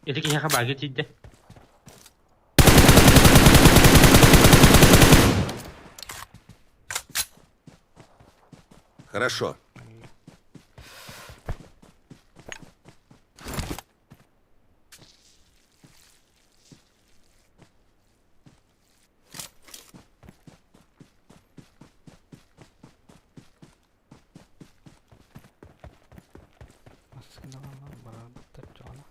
Ити киһиэхэ баagi тиийдэ. Хорошо. Массыыналаан барарбыттар дьоно.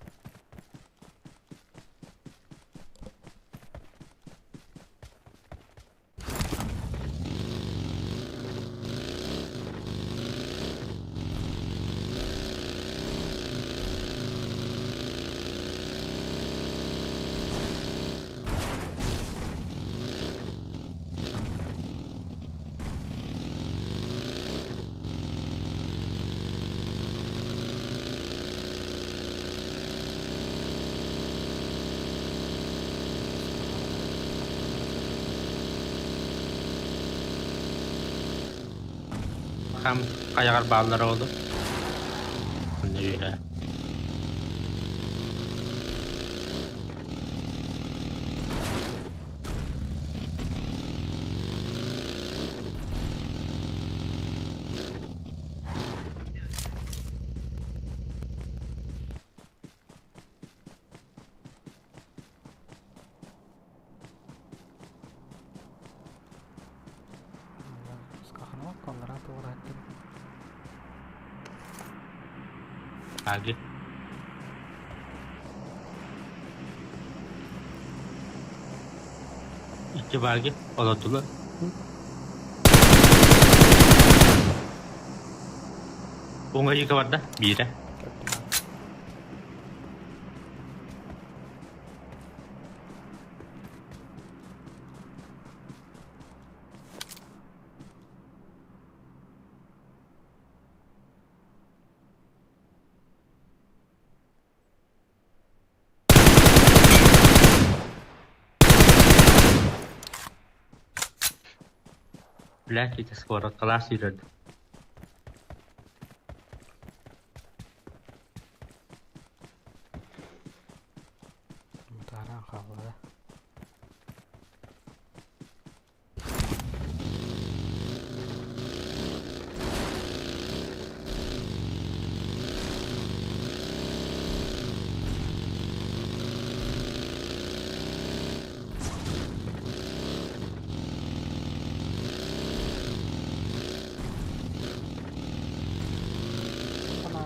Хам хайаҕар бааллара олу. Онно үөрэ. Аги. Икки бааги олордулар. Уҥа иика барда биирэ. Блядь, эти скоро класс идет. Мытааран хаалла. Ана.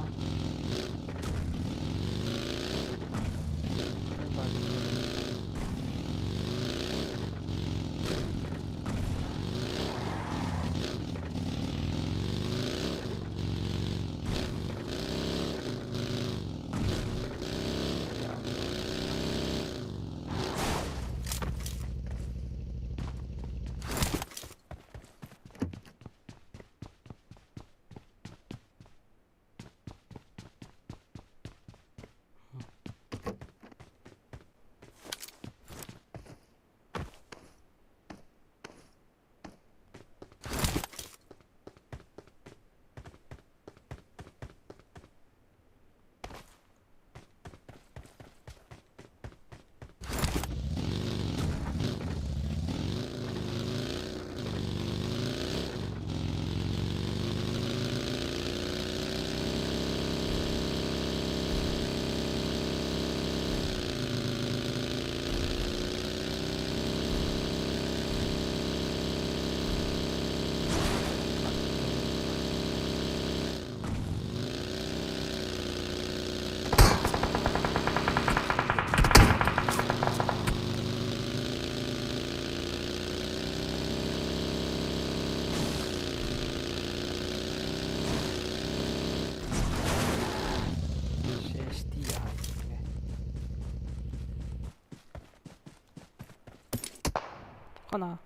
Хана.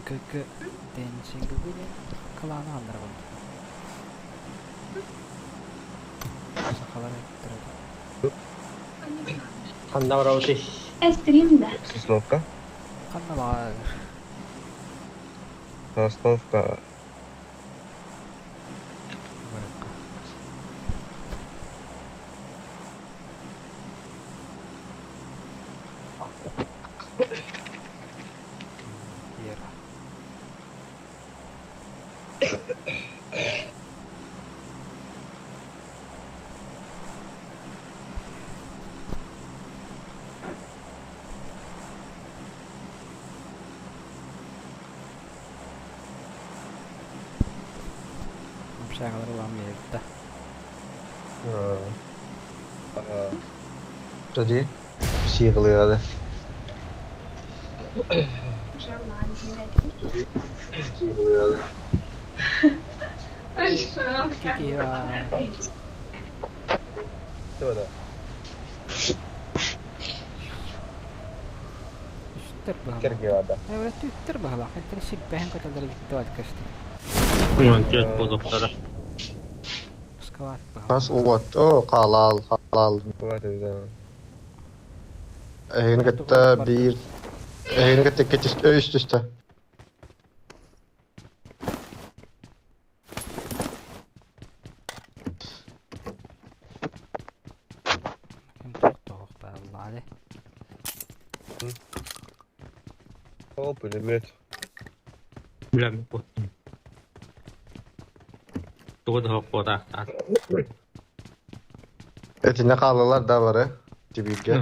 ГГ Dancing диэн кылааны ааллара курдук. Сахалар эттэрэ Ханна барабытый? Сосновка. Ханна баҕар Сосновка. барыкка. Киера. Общагалар улам биэрдэ. Тоди сигалыады. Киера. Кто да? Үстэр баһылаах. Киргиада. Эврет үттэр баһылаах. Энтэн сиппэһэн көтөллөр иттибат көстө. 14 буолуохтара. Скалат Хас баһылаах. уот. О, халал, халал. Эһигини кытта биир эһигини кытта икки түстэ, үс түстэ. Ким тоқтоох бааллаады. О, пулемет. Билэм куттум. Тугу да хоппуотаахтаах. Этинне хааллылар да бары. Тибииргэ.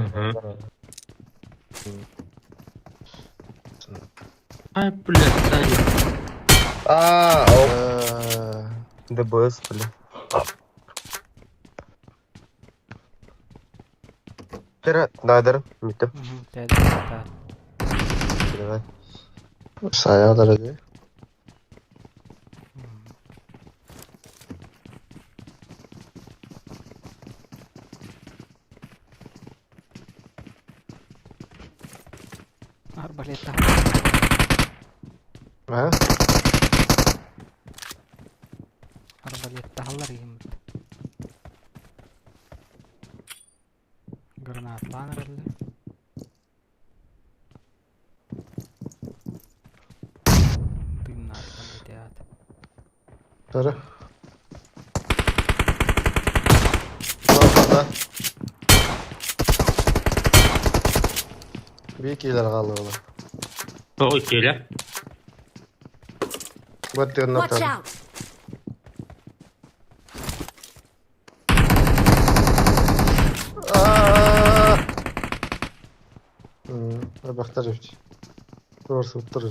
Ай, блядь, сзади. А, оп. ДБС, бля. Тера, дайдер, митеп. Давай. Сая дороги. Арбалета. А? Арбалеттаһаллар иһиммит. Гранатлаан эрэллэр. Тыыннаатылар битиат. Тары. Да. Биир киилэр хааллылар. Тоҕо иккиэлэ? Баттыанна Watch out! Бахтар эбит. Туорсуттар.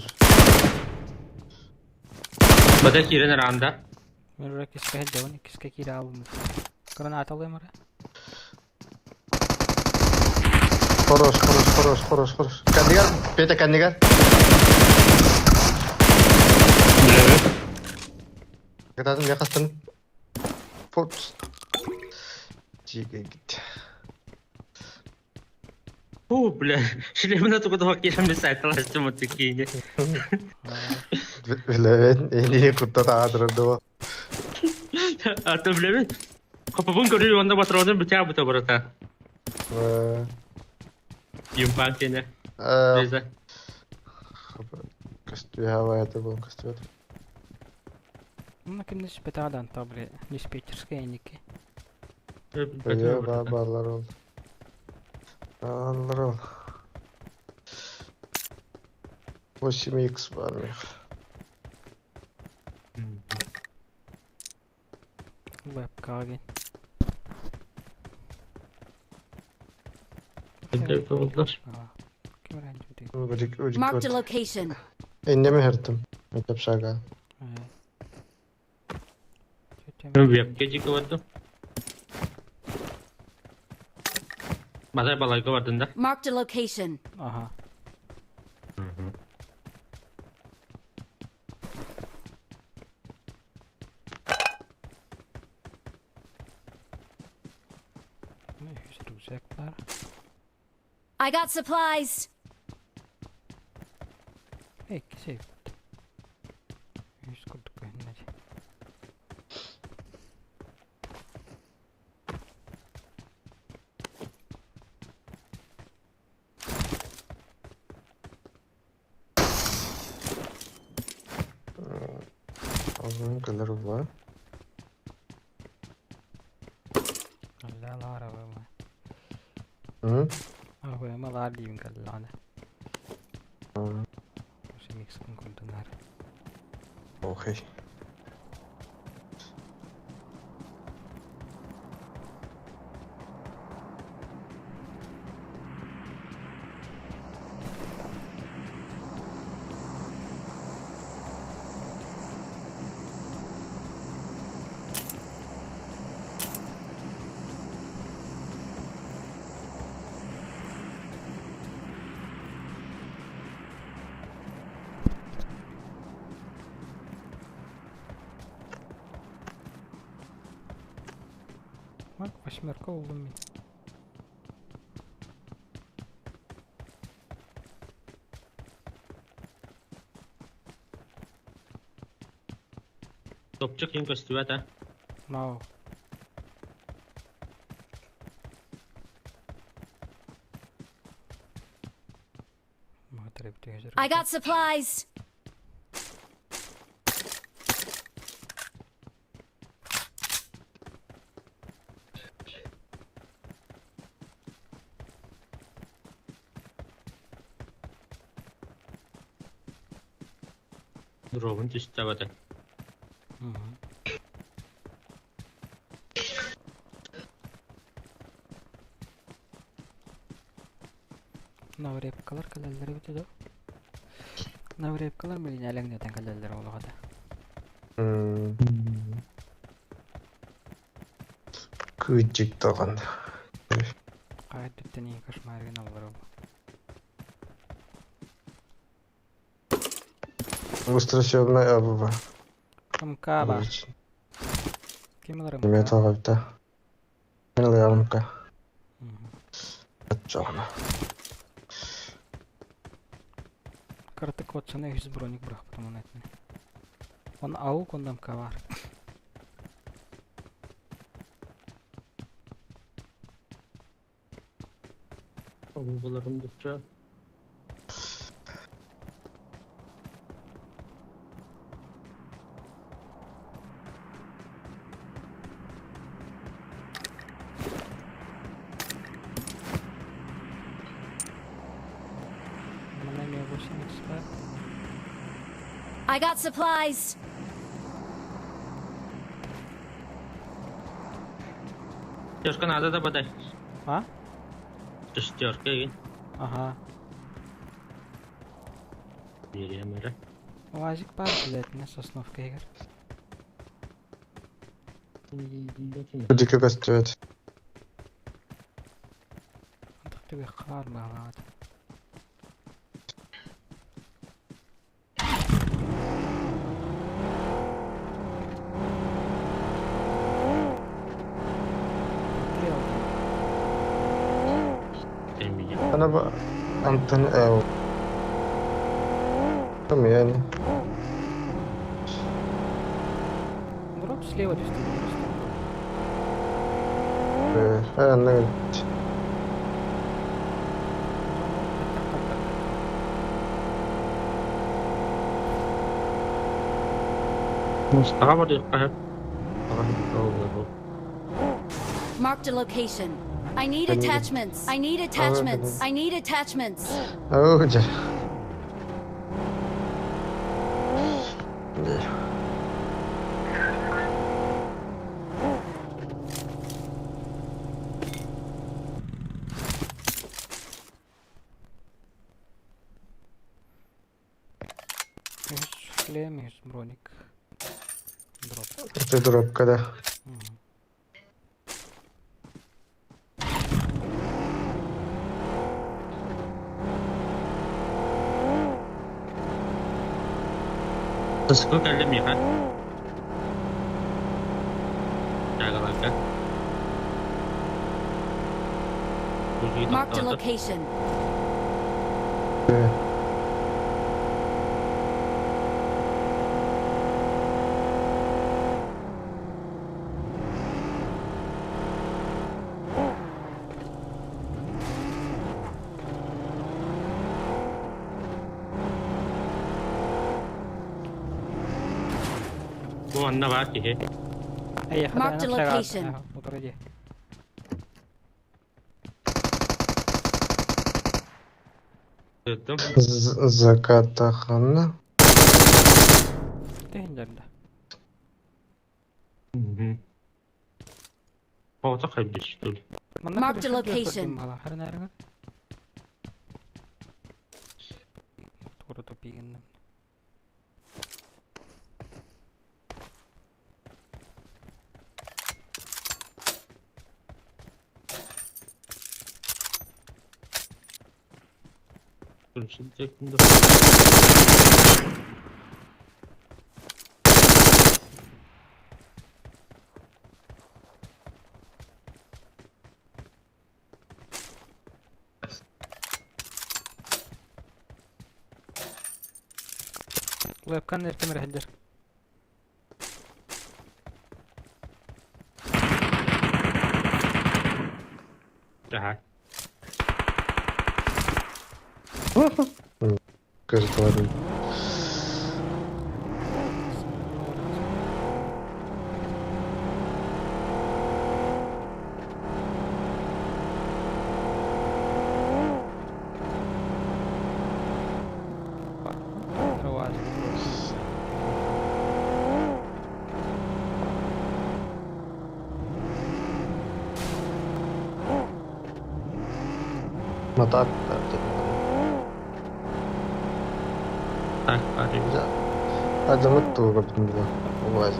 Бата киирэн араанда. Мен уже кискэ сылдьабын, иккискэ киирэ аалбым. Граната ылыам эрэ. Хорош, хорош, хорош, хорош, хорош. Кэннигэр, Петя кэннигэр. Кытаатын миэхэ астын. Форт. Тиийгит. Фу, бля, шлемна тугу да киирэн сайталастым вот такие. Билэбин, эни кутта таатырдыба. А то билэбин. Хоппобун көрүү уонна патронун бүтээ бута барата. Юмпан кene. Реза. Көстүһэ это был көстүбэт. Ну, ким диспетадан табли, диспетчерская ники. Öyle barlar oldu. Barlar oldu. 8x бар мех. Вебкаги. Marked a location. Иннеме хертим. Метапшага. Вебке бардым. Базар балайга бардın да. Marked a location. Ага. Рюкзак бар. I got supplies. Эй, кисе. Үс курдук көһүннэ. Алгым кэлэр була. Ла лара вама. Hı? Ама лар диим кэллэҕинэ. Микс курдунар. Окей. Марк восьмерка улуми. Топчук им көстүбэт а. Мау. I got supplies. Дробун түстэ бата. Наврепкалар кэлэллэр эбитэ доо? Наврепкалар билин элэҥнэтэн кэлэллэр буоллаҕа да. Кыычык даҕаны. Хайа өттүттэн ийэ кошмаргын аллар ол. Быстросъемная АБВ. МК баар. Ким ылар МК? Эмиэ тоҕойдо. Мин ылыаҕым МК. Оччоҕуна. Кыратык отсана үһүс броник бырахпытым оны этини. Он аук онно МК баар. Буларым дukça. I got supplies. Шестерка надо да подай. А? Шестерка и. Ага. Берем это. Уазик бар, блядь, не сосновка игр. Дико көстүбэт. Түбэ хаар баалаат. أنا بقى أنتن أو يعني. Дроп слева действительно. أنا Marked a location. I need attachments. I need attachments. I need attachments. أوه جا. Шлем, броник. Дроп. Это дроп когда? Сколько лет мне, а? Marked a location. Marked a location. Закатахана. Marked a location. Вебкан эркем рәһәлдер. Ага. Кажется, ладно. Так. Так, Адамы туга бит Улай.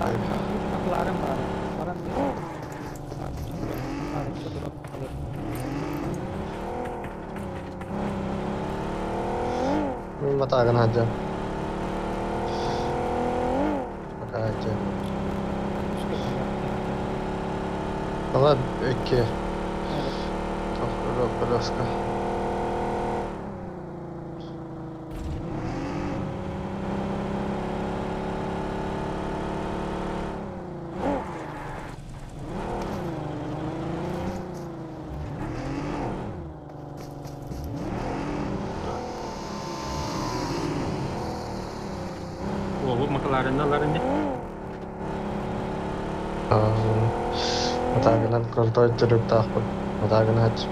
Матаган хаджа. Хаджа. Ала эки. Тохро коляска. О, бу Макларенналар не? Матаган крутой трюк тахпы. Матаган хаджа.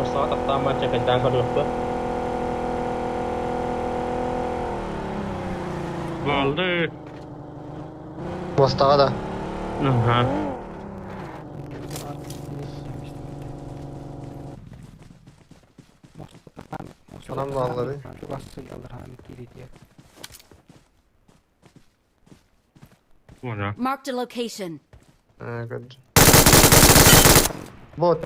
Муостаҕа тахсаан баран чэкэйдээн көрүөхпүт. Буолду. Муостаҕа да. Аха. Анам бааллары. Уона. Marked a location. Ээ, көрдүм. Бот.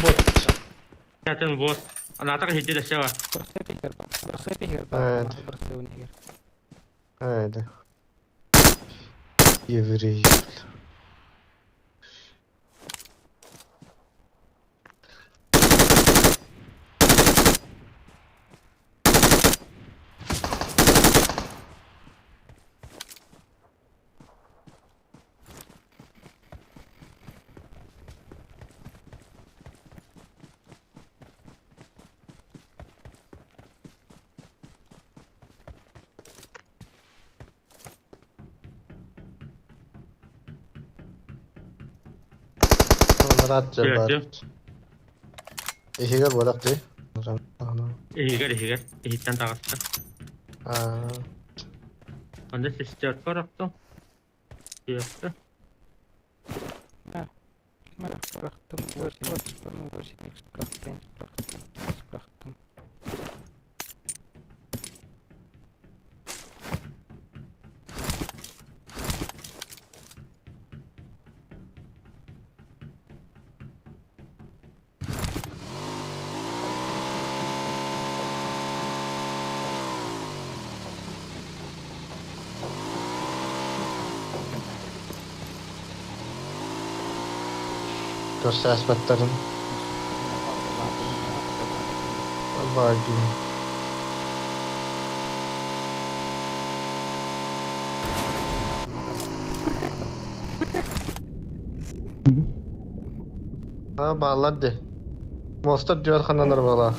Бот. Катын вот. Анаатар иһитти да сева. Evet. Evet. Еврей. Рад бар. Иһигэр буолах дии. Иһигэр иһигэр. Иһиттэн таҕыста. Онно сестерка орохтум. Сестерка. Көрсө аспаттарын. Бар дии. Ha бааллар дии. Мостар дьүөр хананар буолаа.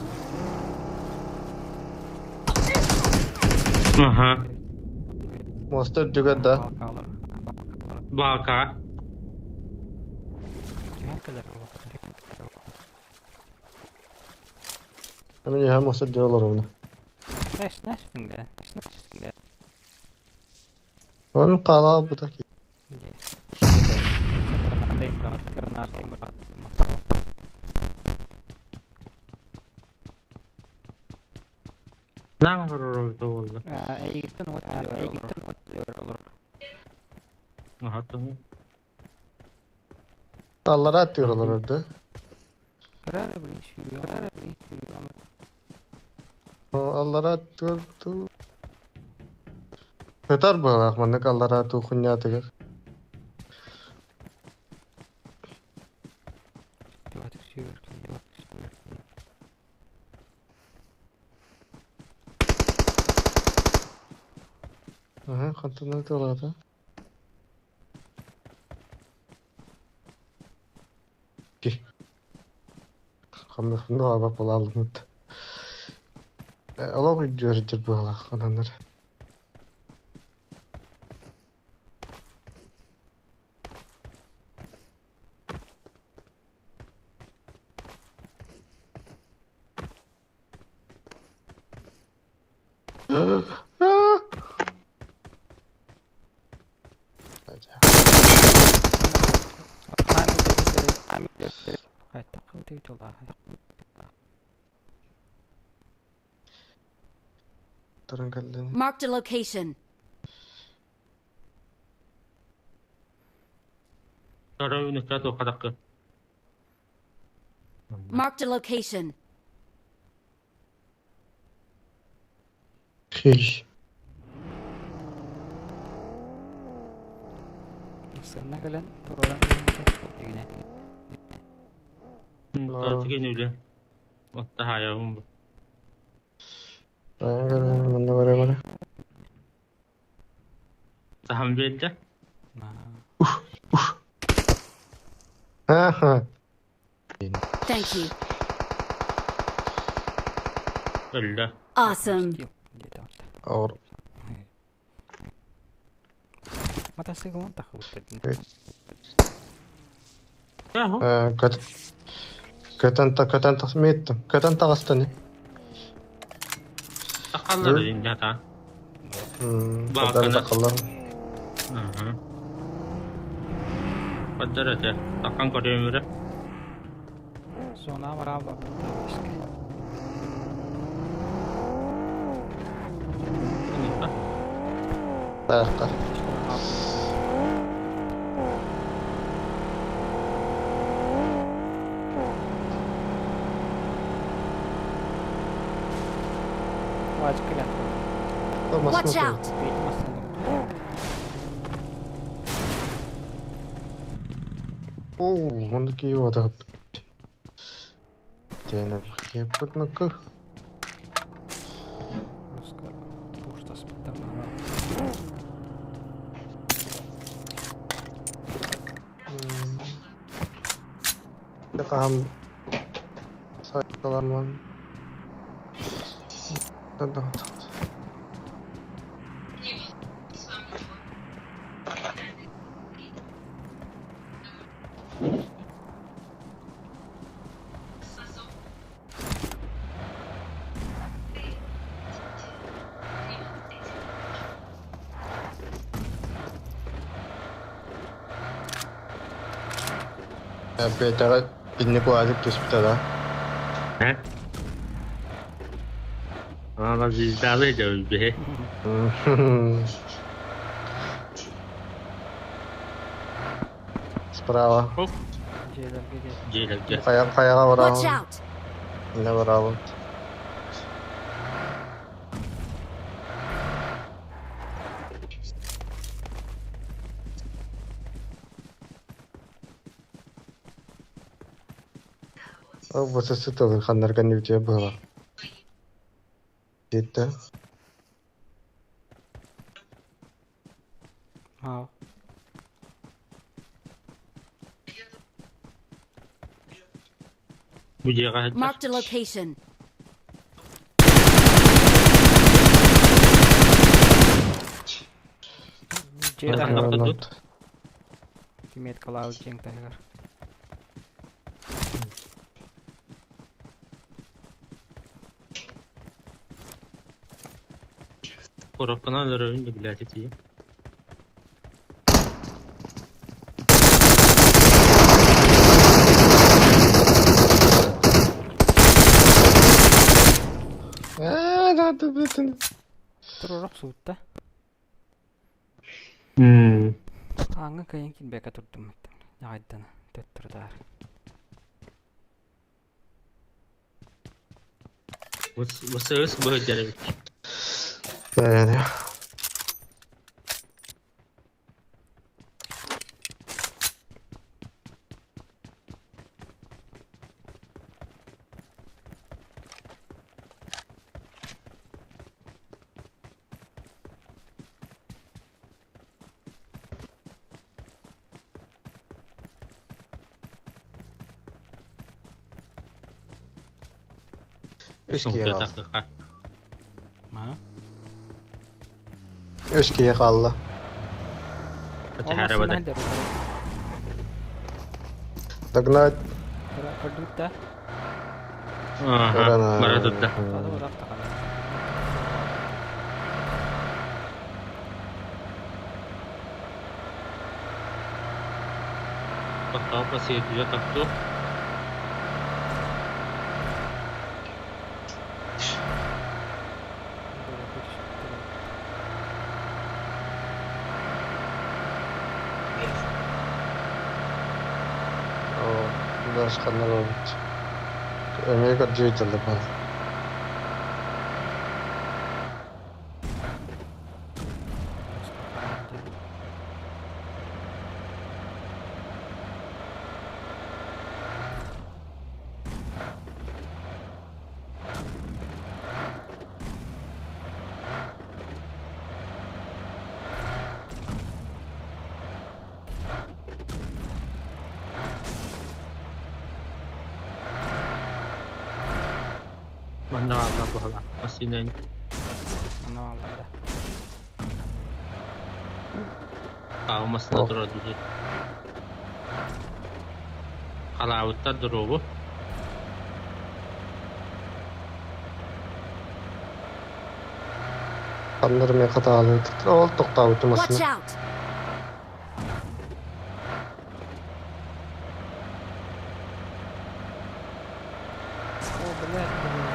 Аха. Мостар дьүгэр да. Балка. Мин иһэ мостар дьүөр олоробуна. Onun хаалаабыта Наң буолла. Аха туму. Аллара аттыгар олорорду. Аллара аттыгар туу. Сытар быһыылаах маннык аллараа туу хунньаатыгар. Аһа, хантан ытыалаата? Ки. Ханна аба буолаалыммыт. Олох үрдүөр быһыылаах хананар. Туран кэллин. Marked a location. Тара үнүккэ туоххатаккы. Marked a location. Хей. Тиген үлэ. Отта хаайабын бу. Манна бара бара. Сахам биэрдэ. Аха. Thank you. Өллө. Awesome. Ор. Көт көтөн көтөн тахсмыттым. Көтөн таҕыстыны. Тахаллар инде Баҕар тахаллар. Баддар этэ. Таххан көрүөмүрэ. Зона бараа барбыт. Таахта. Watch out! Оо, онно киһи отап. Тиэнэ ну-ка. Хаһан сайталаман. Да-да. Бэйтэҕэ инник уазик түспүтэ да? Э? Ана звездалы дьэ Справа. Дьиэлэргэ. Хайа хайаҕа Watch бараҕын? out! Иннэ барабын. Ол босасы тылын ханнарга нүтүө быһыла. Диэтэ. Аа. Бу дьиэҕэ сылдьар. Marked a location. Дьиэ Ханна таһыгар тут? меткалаабыт дьиэҥ таһыгар. Коробканан өлөрөбүн да билээти тиийэ. Ээ, да, да, да. Туруора охсубутта. Ааҥҥа кыайан киирбэккэ турдум Ньаҕайдана төттөрү-таары. Высырыс быһыдьар эбит. Ээ, Үс киһи хаалла. Үс киһи хаалла. Догнать. Көрдүбүт Бара турда. Тохтоо сиэрдийэ тохтуу. Даже ханна робот. Эмиэ көрдүү баар. Манна аалла буһала. Массыына Манна аалла. Аа, массыына турар дии. Халаабыттар доруобу. Ханна эрэ миэхэ хатаҕалыы Ол тохтообутум Watch массыына. out! О, блядь, блин.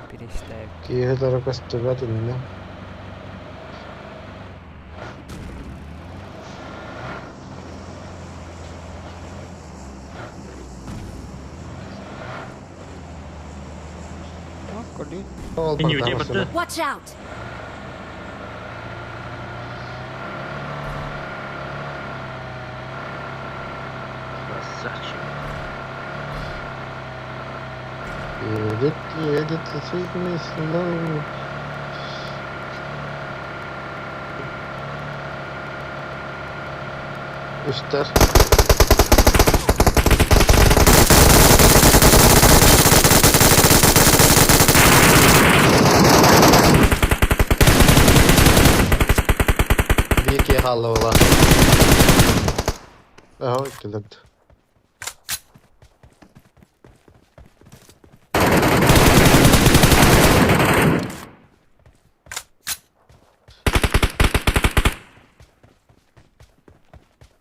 Переставь. Киһи дара көстүбэт иннэ. О, көрдүү. Ол Иннибитэ барда барды. массыына. Watch out! Красавчик. Едет, едет, сильный slow. Үстэр. Биир киһи хаалла буолла. Аһа, иккилэрд.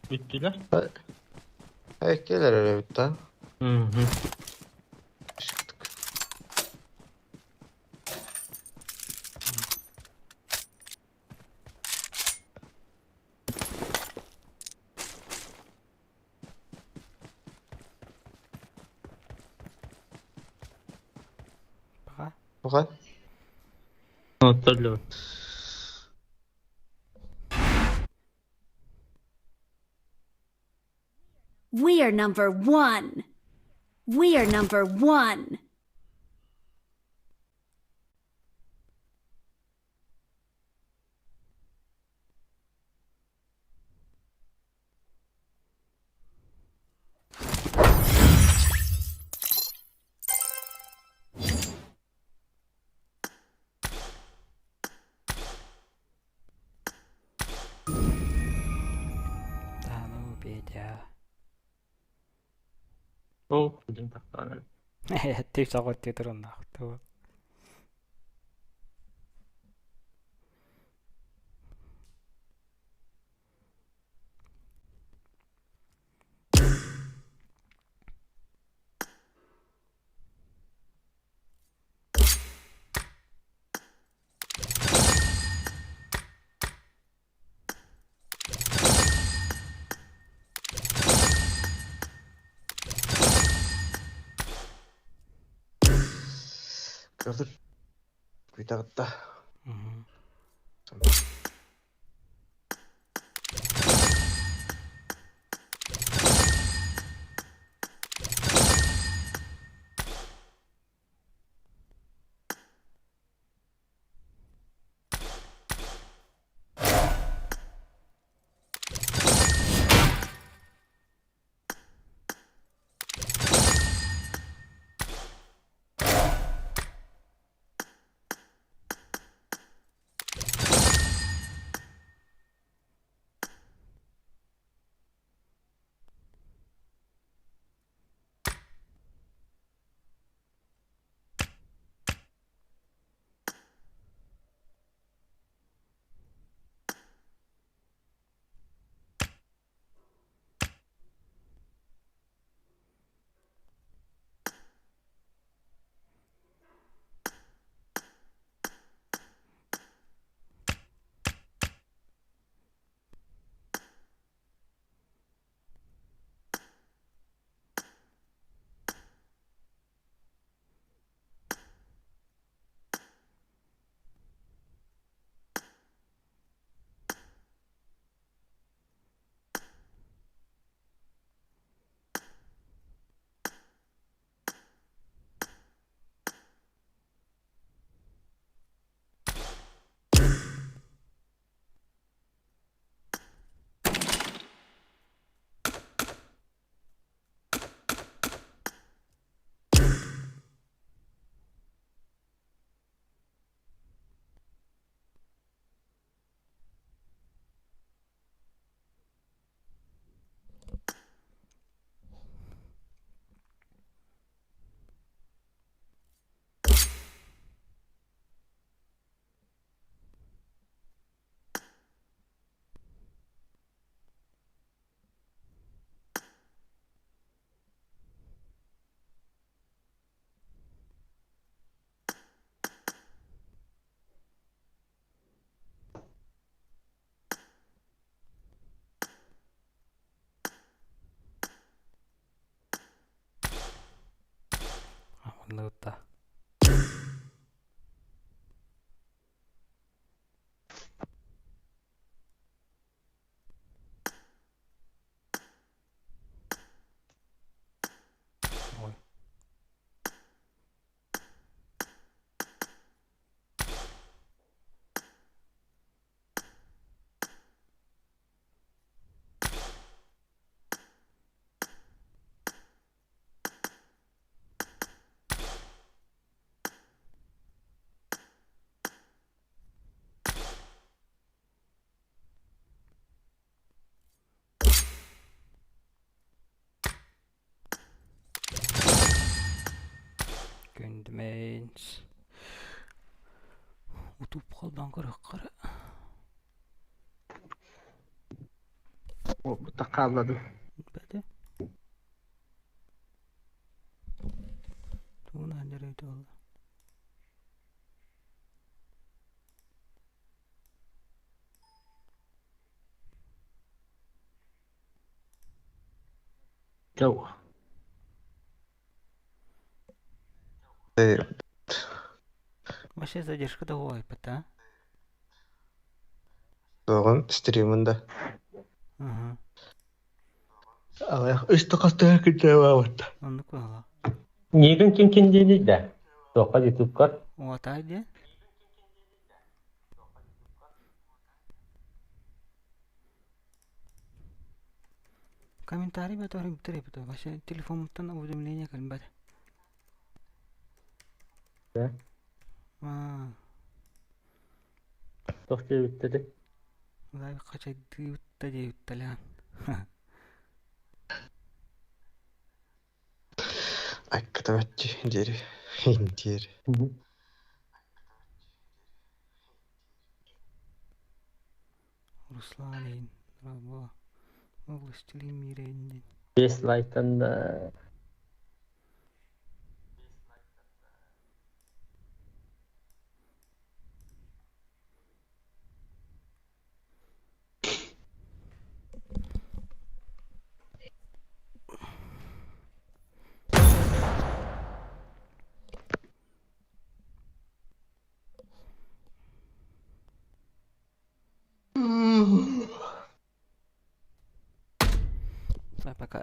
Бүттүлэр. Иккилэр эрэ эбит да. Мгм. Пока. Пока. Оттоллу. We are number one. We are number one. Да ну, Петя. О, блин, тахтаан. Ты соҕот тутуруннаах. Кырдык күтәгытта. Мгм. Games. Утуп холбоон көрүөххэ эрэ. Уоппута хаалла дуу? Бэти. Тугун аанньар эбитэ буолла? Чау. Вообще задержка да буолбут а? Туоҕун стримын да. Ага. Аҕыйах үс да хастыга кырдьаабаабыт. Оннук буолла. Нигин ким ким диэний да? Туохха ютубкар? Уотай диэн. Комментарий бөтөр бүтэр эбит. Вообще телефоммуттан уведомление кэлбэт. Да. Аа, Туох диэбиттэрий? лайк хачайдыыбыт да диэбиттэлээн. Айккатабаччы диэри диэри. Руслан иһин браво. Властелин мира иннин. Без лайтан да Пока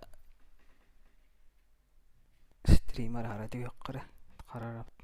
стример хара түһүөххэ эрэ харарап.